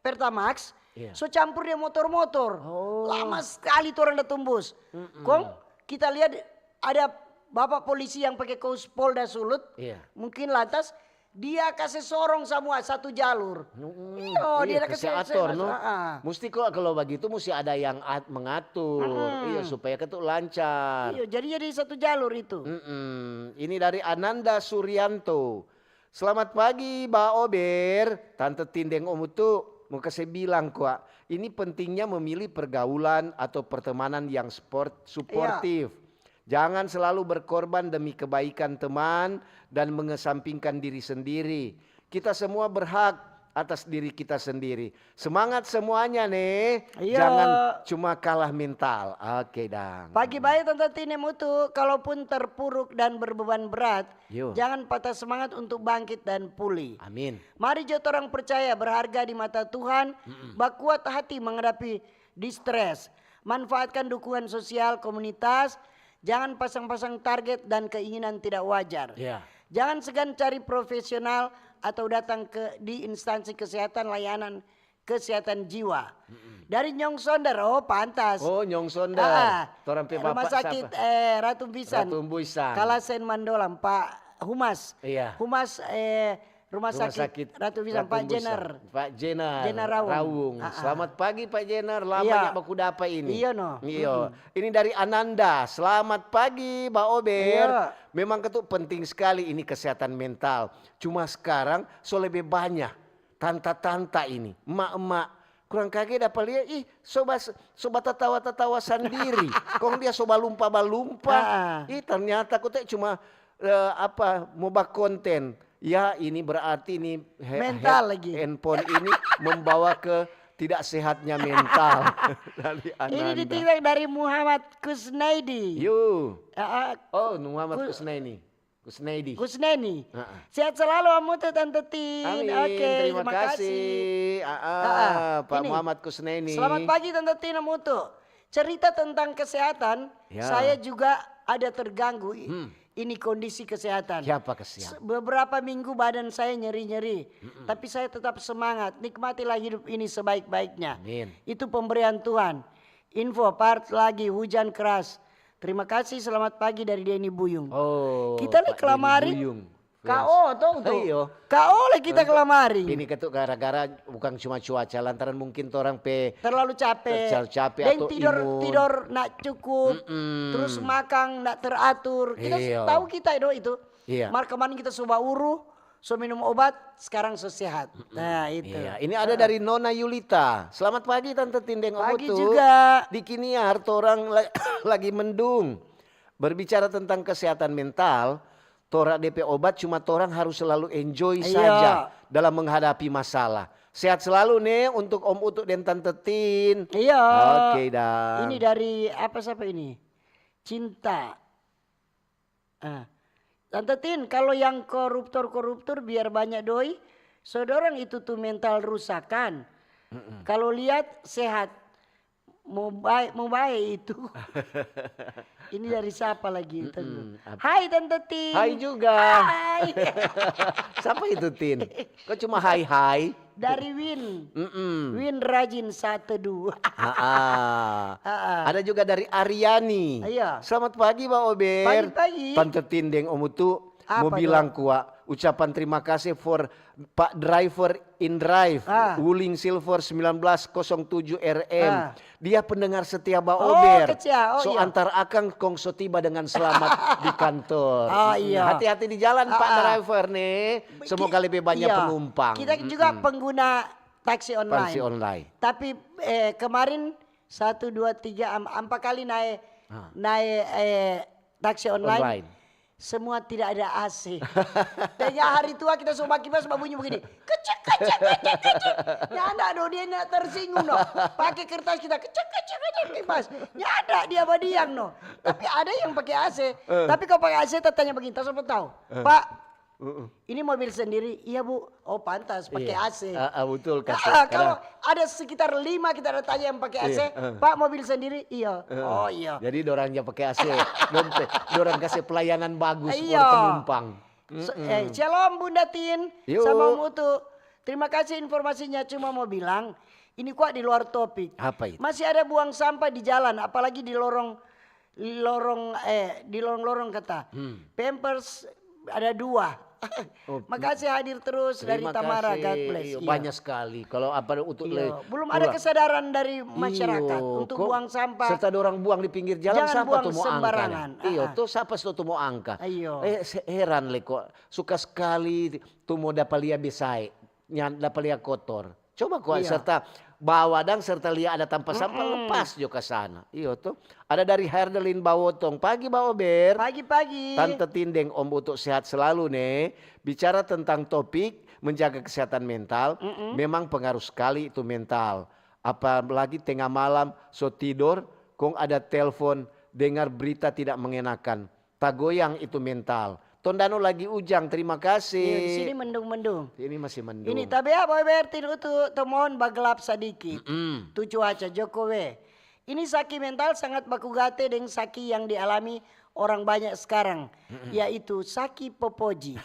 Pertamax, Iya. so campur deng motor-motor. Oh. Lama sekali torang da tumbus. Mm-mm. Kong kita lihat ada bapak polisi yang pake kaos Polda Sulut, Iya. mungkin Lantas, dia kase sorong samua satu jalur. Mm-mm. Iyo, Iya, dia da kase kase ator, masuk. no? Ah, ah. Musti kok kalau begitu musti ada yang at-, mengatur. Mm-mm. Iya, supaya ketuk lancar. Iyo, jadi jadi satu jalur itu. Mm-mm. Ini dari Ananda Suryanto. "Selamat pagi, Ba Ober, Tante Tin deng Om Utu. Mo kase bilang kwa, ini pentingnya memilih pergaulan atau pertemanan yang sport-, Iya. suportif. Jangan selalu berkorban demi kebaikan teman dan mengesampingkan diri sendiri. Kita semua berhak atas diri kita sendiri. Semangat semuanya ne, Iya. jangan cuma kalah mental." Oke dang. Pagi bae, Tante Tin deng Om Utu, kalaupun terpuruk dan berbeban berat, Yo. jangan patah semangat untuk bangkit dan pulih. Amin. Mari jo torang percaya berharga di mata Tuhan, Mm-mm. bakuat hati menghadapi distress. Manfaatkan dukungan sosial komunitas, jangan pasang-pasang target dan keinginan tidak wajar. Ya. Jangan segan cari profesional atau datang ke, di instansi kesehatan layanan kesehatan jiwa. Mm-mm. Dari Nyong Sonder, oh pantas. Oh, Nyong Sonder. Ah, Torang pe rumah bapak sakit, sapa? eh, Ratu Bisang. Ratu Bisang. Kalasen Mandolang, Pak Humas. Iya. Humas, eh, rumah Rumah sakit sakit Ratu Bisang, Ratu Pak Bisang. Jenar. Pak Jenar Jenar Raung. Raung. Ah, ah. Selamat pagi, Pak Jenar. Lama Iya. nyak baku dapa ini. Iya, no. Iyo. Mm-mm. Ini dari Ananda. "Selamat pagi, Ba Ober." Iya. Memang ketuk penting sekali ini kesehatan mental. Cuma sekarang so lebe banya tanta-tanta ini, emak-emak, kurang kage dapa lia, ih, so bas-, so batatawa-tatawa sandiri. Kong dia so balumpa-balumpa. Ah, ah. Ih, ternyata kote cuma, eh, apa, mo bakonten. Ya, ini berarti ini he-, Mental he-, lagi. handphone ini membawa ke tidak sehatnya mental. Dari Ini di Ananda. TikTok dari Muhammad Kusnaidi. Yo. Ah, ah. Oh, Muhammad Ku- Kusnaini. Kusnaidi. Kusneni. Heeh. Sehat selalu, Om Utu, Tante Tin. Amin. Oke, Terima terima kasih. kasih. Ah, ah, Ah, ah. Pak Ini. Muhammad Kusneni. Selamat pagi, Tante Tin, Om Utu. Cerita tentang kesehatan, Ya. saya juga ada terganggu i-, Hmm. ini kondisi kesehatan. Siapa kesian? Se-, beberapa minggu badan saya nyeri-nyeri, Mm-mm. tapi saya tetap semangat. Nikmatilah hidup ini sebaik-baiknya. Amin. Itu pemberian Tuhan. Info, Perth lagi hujan keras. Terima kasih, selamat pagi dari Denny Buyung. Oh, Kita lagi Pak Denny kelamari. Buyung. K O Yes. to, to. Iyo. K O lagi kita Untuk kelamari. Ini ketuk gara-gara bukan cuma cuaca, lantaran mungkin torang pe Terlalu capek. terlalu capek Deng atau tidor, imun. tidor ndak cukup. Mm-mm. Terus makang ndak teratur. Kita Iyo. tahu kita do itu. Iya. Mar kemarin kita so bauru, so minum obat, sekarang so sehat. Mm-mm. Nah, itu. Iya, ini ada Heeh. dari Nona Yulita. "Selamat pagi, Tante Tin deng Om Pagi Utu. juga. Di Kiniar torang la-, lagi mendung. Berbicara tentang kesehatan mental, tora depe obat cuma torang harus selalu enjoy Iya. saja dalam menghadapi masalah. Sehat selalu ne untuk Om Utu dan Tante Tin." Iya. Oke, dang. Ini dari apa, siapa ini? Cinta. Ah. Tante Tin, kalau yang koruptor-koruptor biar banyak doi, so dorang itu tu mental rusakan. Mm-mm. Kalau lihat sehat, mo bae, mo bae itu. Ini dari siapa lagi itu? Mm-mm. Ap- Hai, Tante Tin. Hai juga. Hai. Siapa itu, Tin? Kok cuma hai-hai? Dari Win. Mm-mm. Win rajin satedu. Ha-ah. Ha-ah. Ada juga dari Ariani. Iya. "Selamat pagi, Ba Ober. Pagi-pagi. Tante Tin deng Om Utu Apa mo bilang tu? kwa, ucapan terima kasih for Pak Driver in Drive, Ah. Wuling Silver sembilan belas kosong tujuh R M. Ah. Dia pendengar setia Ba Oh, Ober. kecil. Oh, So iya. antar akang kong so tiba dengan selamat di kantor." Oh, Mm-mm. iya. Hati-hati di jalan, Pak Ah. Driver, nih. Semoga Ki-, lebih banyak iya. penumpang. Kita juga Mm-mm. pengguna taksi online. Taksi online. Tapi, eh, kemarin satu, dua, tiga, am-, ampa kali nae, ah, nae, eh, taksi online. Online. Semua tidak ada A C. Tengah hari tua kita so bakipas babunyi begini. Kecek, kecek, kecek, kecek. Nyanda do, dia nda tersinggung do. Pake kertas kita, kecek, kecek, kecek, kipas. Nyanda dia badiam no. Tapi ada yang pake A C. Eh. Tapi kalo pake A C, ta tanya begini, ta so tau. Eh. Pak, ini mobil sendiri? Iya, Bu. Oh, pantas pake A C. Iya. Ah, ah, betul, kase. Ah, kalo ada sekitar lima kita ada tanya yang pake A C, iya, eh. Pak, mobil sendiri? Iya. Eh, oh, iya. Jadi dorang ja pake A C, dong pe-, dorang kase pelayanan bagus buat penumpang. Iya. So, eh, shalom, Bunda Tin, sama Om Utu. Terima kasih informasinya, cuma mau bilang, ini kwa di luar topik. Apa itu? Masih ada buang sampah di jalan, apalagi di lorong, lorong, eh, di lorong-lorong kata. Hmm. Pampers ada dua. Oh, makasih hadir terus dari Tamara, God bless. Iya. Banyak sekali. Kalau apa untuk le-, belum ada kesadaran dari masyarakat untuk buang sampah. Serta dorang buang di pinggir jalan, sapa tu mo angka? Jangan buang sembarangan. Iyo, ah, ah. Tu sapa tu mo angka? Iyo. Eh, se-, heran le kwa. Suka sekali tu mo dapa lia besae, nyan-, dapa lia kotor. Coba kwa serta bawa dang serta lia ada tampa sampah, lepas jo ka sana. Iyo to. Ada dari Herdelin Bawotong. Pagi, Ba Ober. Pagi-pagi. Tante Tin deng Om Utu sehat selalu ne. Bicara tentang topik menjaga kesehatan mental, memang pengaruh sekali itu mental. Apalagi tengah malam, so tidor, kong ada telpon, dengar berita tidak mengenakan. Tagoyang itu mental. Tondano lagi ujang, terima kasih. Iya, di sini mendung-mendung. Ini masih mendung. Ini, tabea Boy Bertin, Utu, to mohon bagelap sadiki. Mm-mm. Tu cuaca, Jokowe. Ini saki mental sangat baku gate deng saki yang dialami orang banyak sekarang, yaitu saki popoji.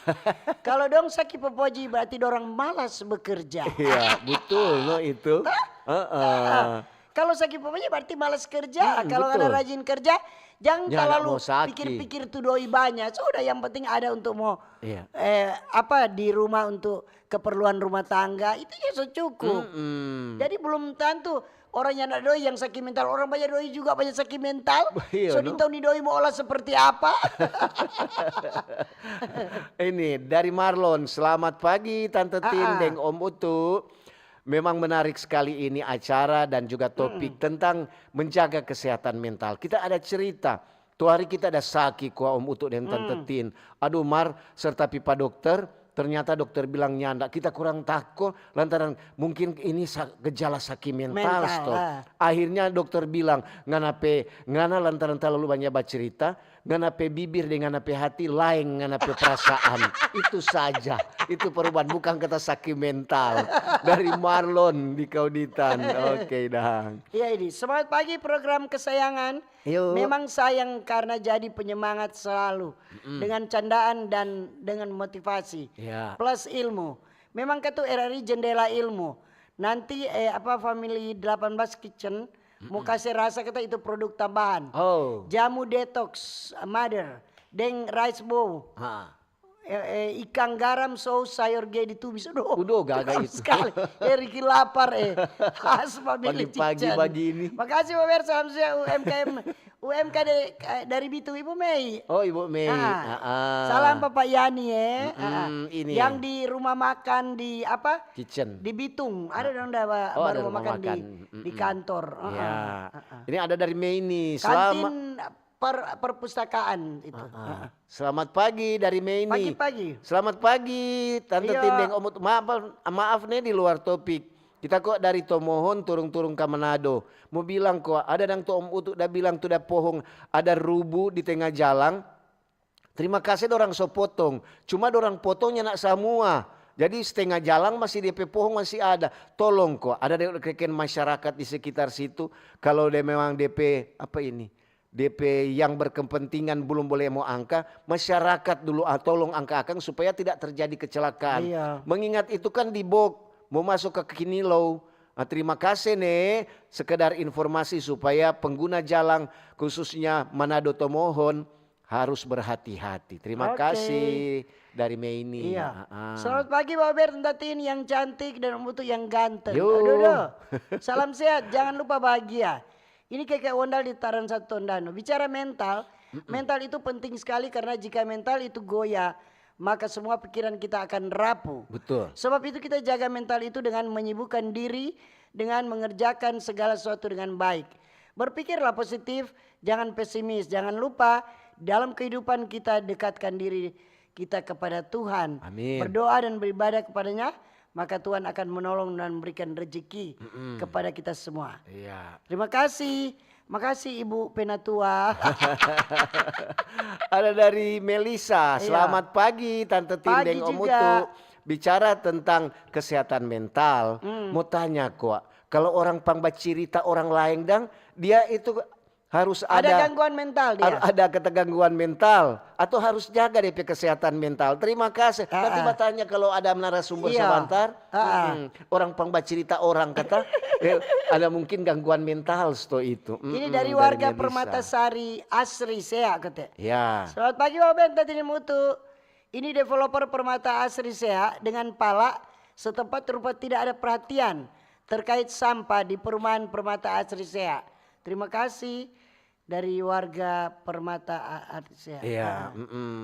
Kalau dong saki popoji, berarti dorang malas bekerja. Iya, betul, no, itu. Toh? Heeh. Heeh. Kalau saki popoji berarti malas kerja. Hmm, betul. Kalau ada rajin kerja, jang talalu pikir-pikir tu doi banya. Sudah, yang penting ada untuk mo, eh, apa, di rumah untuk keperluan rumah tangga, itu ja so cukup. Mm-mm. Jadi belum tantu orang yang ada doi yang saki mental, orang banya doi juga banya saki mental. Iya, no? So, di tau ni doi mo olah seperti apa? Ini dari Marlon, "Selamat pagi Tante Tin deng Om Utu. Memang menarik sekali ini acara dan juga topik tentang menjaga kesehatan mental. Kita ada cerita. Tu hari kita ada saki kwa Om Utu deng Tante Tin. Aduh, mar, serta pi pa dokter, ternyata dokter bilang nyanda. Kita kurang tako lantaran mungkin ini sa-, gejala saki mental, mental, sto. Akhirnya dokter bilang, 'Ngana pe, ngana lantaran talalu banya bacerita, ngana pe bibir deng ngana pe hati laeng ngana pe perasaan.' Itu saja. Itu perubahan, bukan kata saki mental." Dari Marlon di Kauditan. Oke, dang. Iya, ini. Semangat pagi, program kesayangan. Memang sayang karena jadi penyemangat selalu dengan candaan dan dengan motivasi. Plus ilmu. Memang katu R R I jendela ilmu. Nanti, eh, apa, Family delapan belas Kitchen mo kase rasa kata itu produk tambahan. Oh. Jamu detox, mother, deng rice bowl. Eh, eh, ikang garam, saus, sayur ge ditumis. Aduh, udah gaga itu. Skali. Eh, Riki lapar, eh. Khas pagi-pagi begini. Makasih, Bober. Salam sehat U M K M, U M K D, eh, dari Bitung, Ibu Mei. Oh, Ibu Mei. Ah. Salam Papa Yani, eh. Ini. Yang di rumah makan di apa? Kitchen. Di Bitung. Ada dong, ada rumah makan di, di kantor. Ya. Ini ada dari Mei nih. Kantin per-, perpustakaan itu. Selamat pagi dari Mei nih. Pagi-pagi. Selamat pagi, Tante Tin deng Om Utu. Maaf, maaf nih di luar topik. Kita kwa dari Tomohon turung-turung ka Manado. Mo bilang kwa, ada dang tu Om Utu da bilang tu da pohong ada rubu di tenga jalang. Terima kase dorang so potong. Cuma dorang potong nyanda samua. Jadi stenga jalang masih, dia pe pohong masih ada. Tolong kwa, ada de-, keken masyarakat di sekitar situ. Kalau de memang de pe, apa ini? De pe yang berkepentingan belum boleh mo angka, masyarakat dulu, ah, tolong angka akang supaya tidak terjadi kecelakaan. Iya. Mengingat itu kan di Bok, mo maso ka Kinilou. Ah, terima kase ne, sekedar informasi supaya pengguna jalang, khususnya Manado Tomohon, harus berhati-hati. Terima kase dari Mei ini. Iya. Selamat pagi, Bober, Tante Tin yang cantik dan Om Utu yang ganteng. Yo. Aduh, aduh. Salam sehat, jangan lupa bahagia. Ini keke Wondal di Taran Satu Tondano. Bicara mental, mental itu penting sekali karena jika mental itu goyah, maka semua pikiran kita akan rapuh. Betul. Sebab itu kita jaga mental itu dengan menyibukkan diri, dengan mengerjakan segala sesuatu dengan baik. Berpikirlah positif, jangan pesimis. Jangan lupa dalam kehidupan kita dekatkan diri kita kepada Tuhan. Amin. Berdoa dan beribadah kepada-Nya, maka Tuhan akan menolong dan memberikan rezeki kepada kita semua. Iya. Terima kasih. Makasih Ibu Penatua. Ada dari Melisa. Iya. Selamat pagi Tante Tin deng Om Utu. Bicara tentang kesehatan mental, mau tanya kwa, kalau orang pang bacirita orang laeng dang, dia itu harus ada, ada gangguan mental dia. Ada kata gangguan mental atau harus jaga dia pe kesehatan mental. Terima kasih. Nanti batanya kalau ada narasumber sebentar. Orang pang bacirita orang kata eh, ada mungkin gangguan mental sto itu. Ini dari warga Permata Sari Asri Sea kata. Ya. Selamat pagi Bapak Tante Tin deng Om Utu. Ini developer Permata Asri Sea dengan pala setempat rupa tidak ada perhatian terkait sampah di perumahan Permata Asri Sea. Terima kasih dari warga Permata Asri Sea. Iya,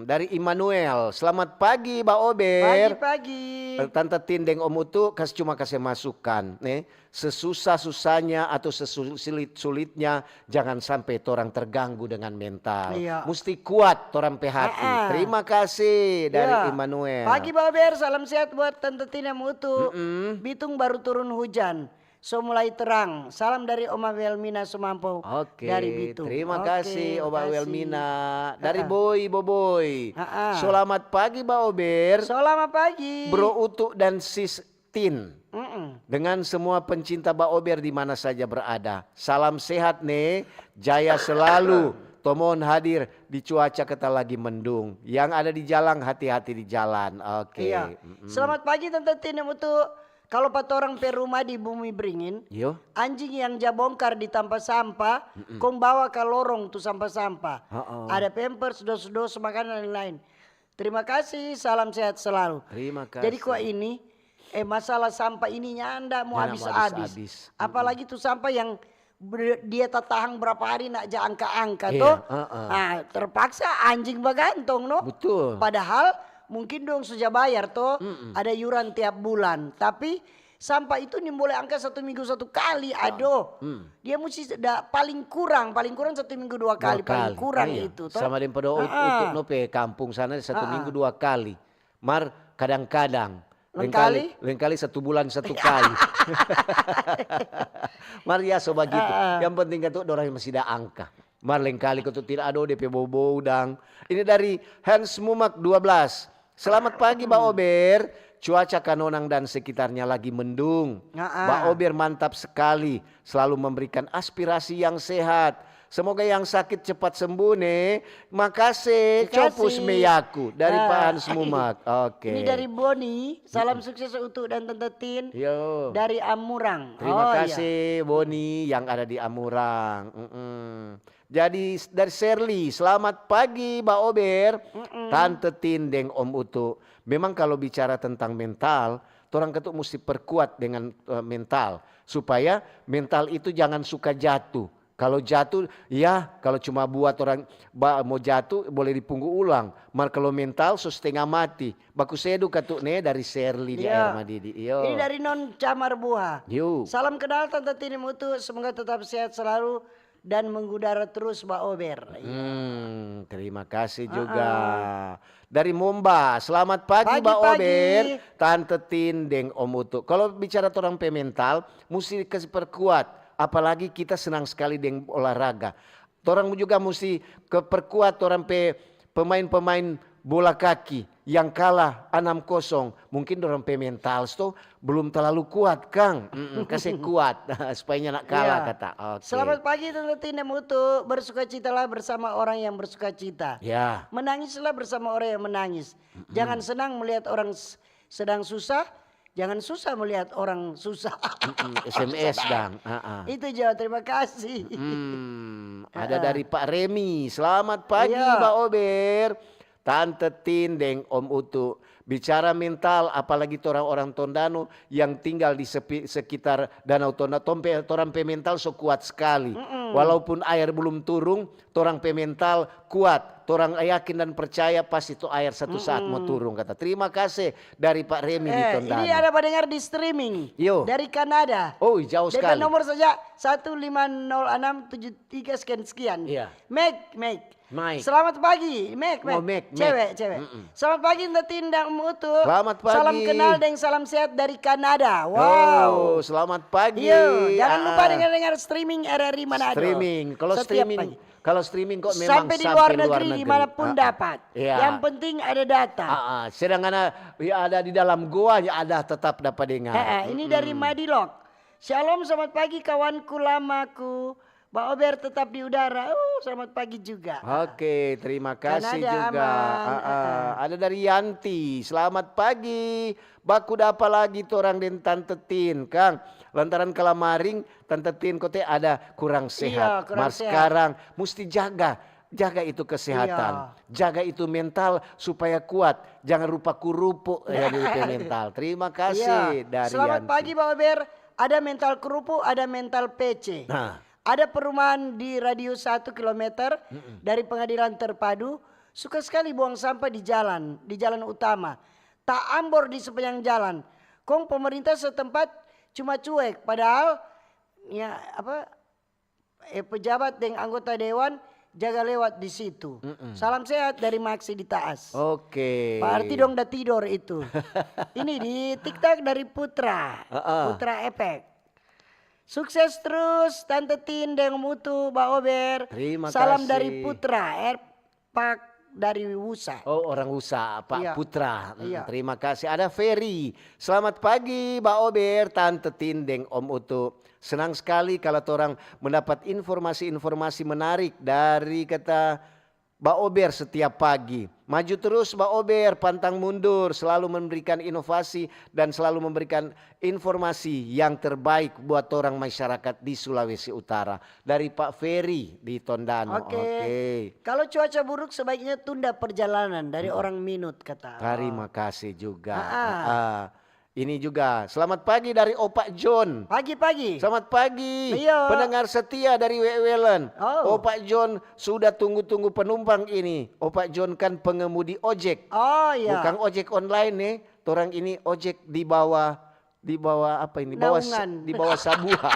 dari Immanuel. Selamat pagi Ba Ober. Pagi-pagi. Tante Tin deng Om Utu kas cuma kase masukan, ne. Sesusah-susahnya atau sesulit-sulitnya, jangan sampe torang terganggu dengan mental. Iya. Musti kuat torang pe hati. Terima kasih dari Immanuel. Pagi Ba Ober, salam sehat buat Tante Tin deng Om Utu. Bitung baru turun hujan. So mulai terang. Salam dari Oma Wilmina Sumampo dari Bitung. Oke, terima kasih Oma Wilmina. Dari Boy Boboy. Selamat pagi Ba Ober. Selamat pagi. Bro Utu dan Sis Tin. Dengan semua pencinta Ba Ober di mana saja berada. Salam sehat ne, jaya selalu. Tomon hadir di cuaca kata lagi mendung. Yang ada di jalang hati-hati di jalan. Oke. Iya. Selamat pagi Tante Tin deng Om Utu. Kalo pa torang pe rumah di Bumi Beringin, anjing yang ja bongkar di tampa sampa, kong bawa ka lorong tu sampa-sampa. Ada pampers, dos-dos, makanan, dan lain-lain. Terima kasih, salam sehat selalu. Terima kasih. Jadi kwa ini, eh masalah sampa ini nyanda mo abis-abis. Apalagi tu sampa yang dia tatahang berapa hari nak ja angka-angka to. Nah, terpaksa anjing bagantong no. Betul. Padahal mungkin dong sudah bayar to, ada yuran tiap bulan. Tapi sampa itu nimbole angka satu minggu satu kali, adoh. Dia musti da, paling kurang, paling kurang satu minggu dua kali, paling kurang itu to. Sama deng pada Utu no pe kampung sana satu minggu dua kali. Mar kadang-kadang Lengkali? Lengkali satu bulan satu kali. Mar ya so bagitu. Yang penting kan tu dorang masih ada angka. Mar lengkali kau tu tidak ada depe bobou dang. Ini dari Hans Mumak dua belas. Selamat pagi Ba Ober. Cuaca Kanonang dan sekitarnya lagi mendung. Ba Ober mantap sekali. Selalu memberikan aspirasi yang sehat. Semoga yang sakit cepat sembuh ne. Makase, copus meyaku dari Pak Hans Mumak. Oke. Ini dari Boni. Salam sukses Utu dan Tante Tin. Yo. Dari Amurang. Terima kasih Boni yang ada di Amurang. Jadi dari Serli, selamat pagi Ba Ober, Tante Tin deng Om Utu. Memang kalau bicara tentang mental, torang ketuk musti perkuat dengan uh, mental supaya mental itu jangan suka jatuh. Kalau jatuh, ya kalau cuma buat orang ba, mau jatuh boleh dipunggu ulang. Mar kalau mental so setengah mati. Baku sedu katu ne dari Serli di Air Madidi. Iyo. Ini dari Non Camar Buha. Yo. Salam kenal Tante Tin deng Om Utu, semoga tetap sehat selalu dan mengudara terus Ba Ober. Hmm, terima kasih juga. Dari Momba, selamat pagi, pagi Ba Ober, Tante Tin deng Om Utu. Kalau bicara torang pe mental, musti kasi perkuat. Apalagi kita senang sekali deng olahraga. Torang juga musti ke perkuat torang pe pemain-pemain bola kaki yang kalah anam kosong. Mungkin dorang pe mental sto belum terlalu kuat kang. Mm-mm, kasih kuat supaya nyanda kalah kata. Okay. Selamat pagi Tante Tin deng Om Utu. Bersukacitalah bersama orang yang bersukacita. Ya. Menangislah bersama orang yang menangis. Mm-mm. Jangan senang melihat orang sedang susah. Jangan susah melihat orang susah. S M S dang. Uh-uh. Itu jawab terima kasih. Hmm, ada dari Pak Remi. Selamat pagi, ya. Pak Ober. Tante Tin deng Om Utu. Bicara mental, apalagi torang orang Tondano yang tinggal di sepi-, sekitar Danau Tondano, tong pe, torang pe mental so kuat skali. Mm-mm. Walaupun aer belum turung, torang pe mental kuat. Torang yakin dan percaya pasti tu aer satu saat mo turung, kata. Terima kasih dari Pak Remi di Tondano. Eh, ini ada badengar di streaming. Yo. Dari Kanada. Oh, jauh skali. De pe nomor saja satu lima nol enam tujuh tiga sekian-sekian. Iya. Meg, Meg. Mike. Selamat pagi, Mek, Mek. Oh, Mek, Mek. Cewek, cewek. Mm-mm. Selamat pagi, Tante Tin deng Om Utu. Selamat pagi. Salam kenal deng salam sehat dari Kanada. Wow. Oh, selamat pagi. Yo, jangan lupa dengar-dengar streaming R R I Manado. Streaming. Kalau streaming, kalau streaming kok memang sampai di luar negeri, di mana pun dapat. Iya. Yang penting ada data. Ah, ah. Sedangkan, ah, ya ada di dalam goa, ya ada tetap dapat dengar. Eh, eh, ini dari Madilok. Shalom, selamat pagi kawanku lamaku. Ba Ober tetap di udara. Oh, selamat pagi juga. Oke, terima kasih juga. Kanada aman. Ah, ah. Ada dari Yanti. Selamat pagi. Baku dapa lagi torang deng Tante Tin, kang. Lantaran kalamaring, Tante Tin kote ada kurang sehat. Iya, kurang sehat. Mar skarang musti jaga, jaga itu kesehatan. Iya. Jaga itu mental supaya kuat. Jangan rupa kurupu ya di mental. Terima kasih dari Yanti. Selamat pagi, Ba Ober. Ada mental kurupu, ada mental P C. Nah. Ada perumahan di radius satu kilometer dari pengadilan terpadu, suka skali buang sampah di jalan, di jalan utama. Taambor di sepanjang jalan. Kong pemerintah setempat cuma cuek, padahal, ya, apa, eh, pejabat deng anggota dewan jaga lewat di situ. Mm-mm. Salam sehat dari Maxi di Taas. Oke. Berarti dong da tidor itu. Ini di TikTok dari Putra. Heeh. Putra Efek. Sukses trus, Tante Tin deng Om Utu, Ba Ober. Terima kasih. Salam dari Putra, Erpak dari Wusa. Oh, orang Wusa, Pak Putra. Iya. Mm, terima kasih. Ada Ferry. Selamat pagi, Ba Ober, Tante Tin deng Om Utu. Senang sekali kalau torang mendapat informasi-informasi menarik dari kata Ba Ober setiap pagi. Maju terus Ba Ober, pantang mundur, selalu memberikan inovasi dan selalu memberikan informasi yang terbaik buat torang masyarakat di Sulawesi Utara. Dari Pak Ferry di Tondano. Oke. Oke. Kalau cuaca buruk, sebaiknya tunda perjalanan dari orang Minut, kata. Terima kasih juga. Ah, ah. Ah, ah. Ini juga, selamat pagi dari Opa John. Pagi-pagi. Selamat pagi, pendengar setia dari Wewelen. Oh. Opa John sudah tunggu-tunggu penumpang ini. Opa John kan pengemudi ojek. Oh, iya. Bukan ojek online nih, torang ini ojek di bawah, di bawah apa ini? Bawah sa-, naungan. Di bawah sabuha.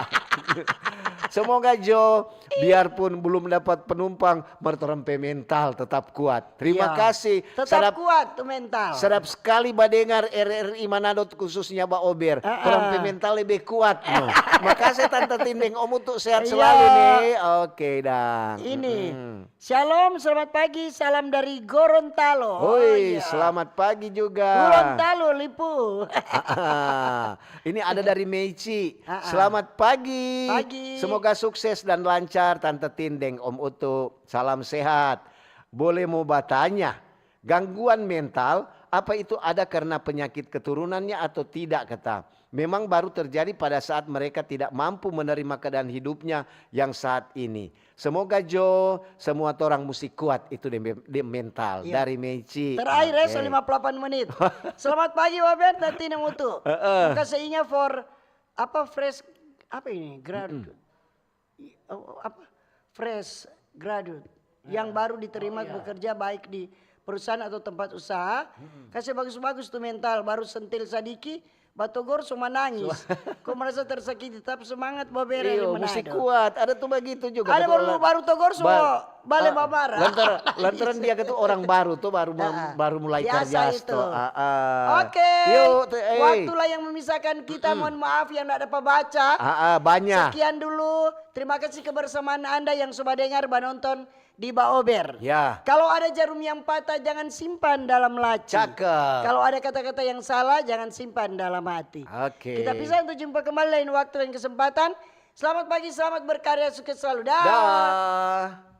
Semoga Jo, biarpun belum dapat penumpang, mar torang pe mental tetap kuat. Terima kasih. Tetap kuat tu mental. Sadap skali badengar R R I Manado, khususnya Ba Ober. Ah, ah. Torang pe mental lebe kuat, no. Makase Tanta Tin deng Om Utu, sehat selalu, ne. Oke, dang. Ini. Mm-mm. Shalom, selamat pagi. Salam dari Gorontalo. Oi, selamat pagi juga. Gorontalo, Lipu. Ini ada dari Meici. Ah, ah. Selamat pagi. Pagi. Semoga sukses dan lancar, Tanta Tin deng Om Utu. Salam sehat. Boleh mo batanya, gangguan mental apa itu ada karena penyakit keturunannya atau tidak, kata. Memang baru terjadi pada saat mereka tidak mampu menerima keadaan hidupnya yang saat ini. Semoga jo, semua torang musti kuat itu di me-, di mental. Iya. Dari Meici. Terakhir ya, so lima puluh delapan menit. Selamat pagi, Waben, Tanta Tin deng Om Utu. Heeh. Makase inga for, apa, fresh, apa ini? Grad-, mm-mm. I-, oh, apa, fresh graduate yang baru diterima bekerja baik di perusahaan atau tempat usaha. Kase bagus-bagus tu mental, baru sentil sadiki, batogor so manangis. Ko merasa tersakiti, tetap semangat, Ba Ober dari Manado. Iyo, musti kuat. Ada tu bagitu juga. Ada baru, baru togor so bale bamarah. Lantaran dia katu orang baru tu, baru mulai kerja. Biasa itu. Oke. Waktulah yang memisahkan kita, mohon maaf yang ndak dapa baca. Banyak. Sekian dulu. Terima kasih kebersamaan Anda yang so badengar, banonton di Ba Ober. Ya. Kalau ada jarum yang patah, jangan simpan dalam laci. Cakep. Kalau ada kata-kata yang salah, jangan simpan dalam hati. Oke. Kita pisah untuk jumpa kembali lain waktu dan kesempatan. Selamat pagi, selamat berkarya, sukses selalu. Dah. Dah.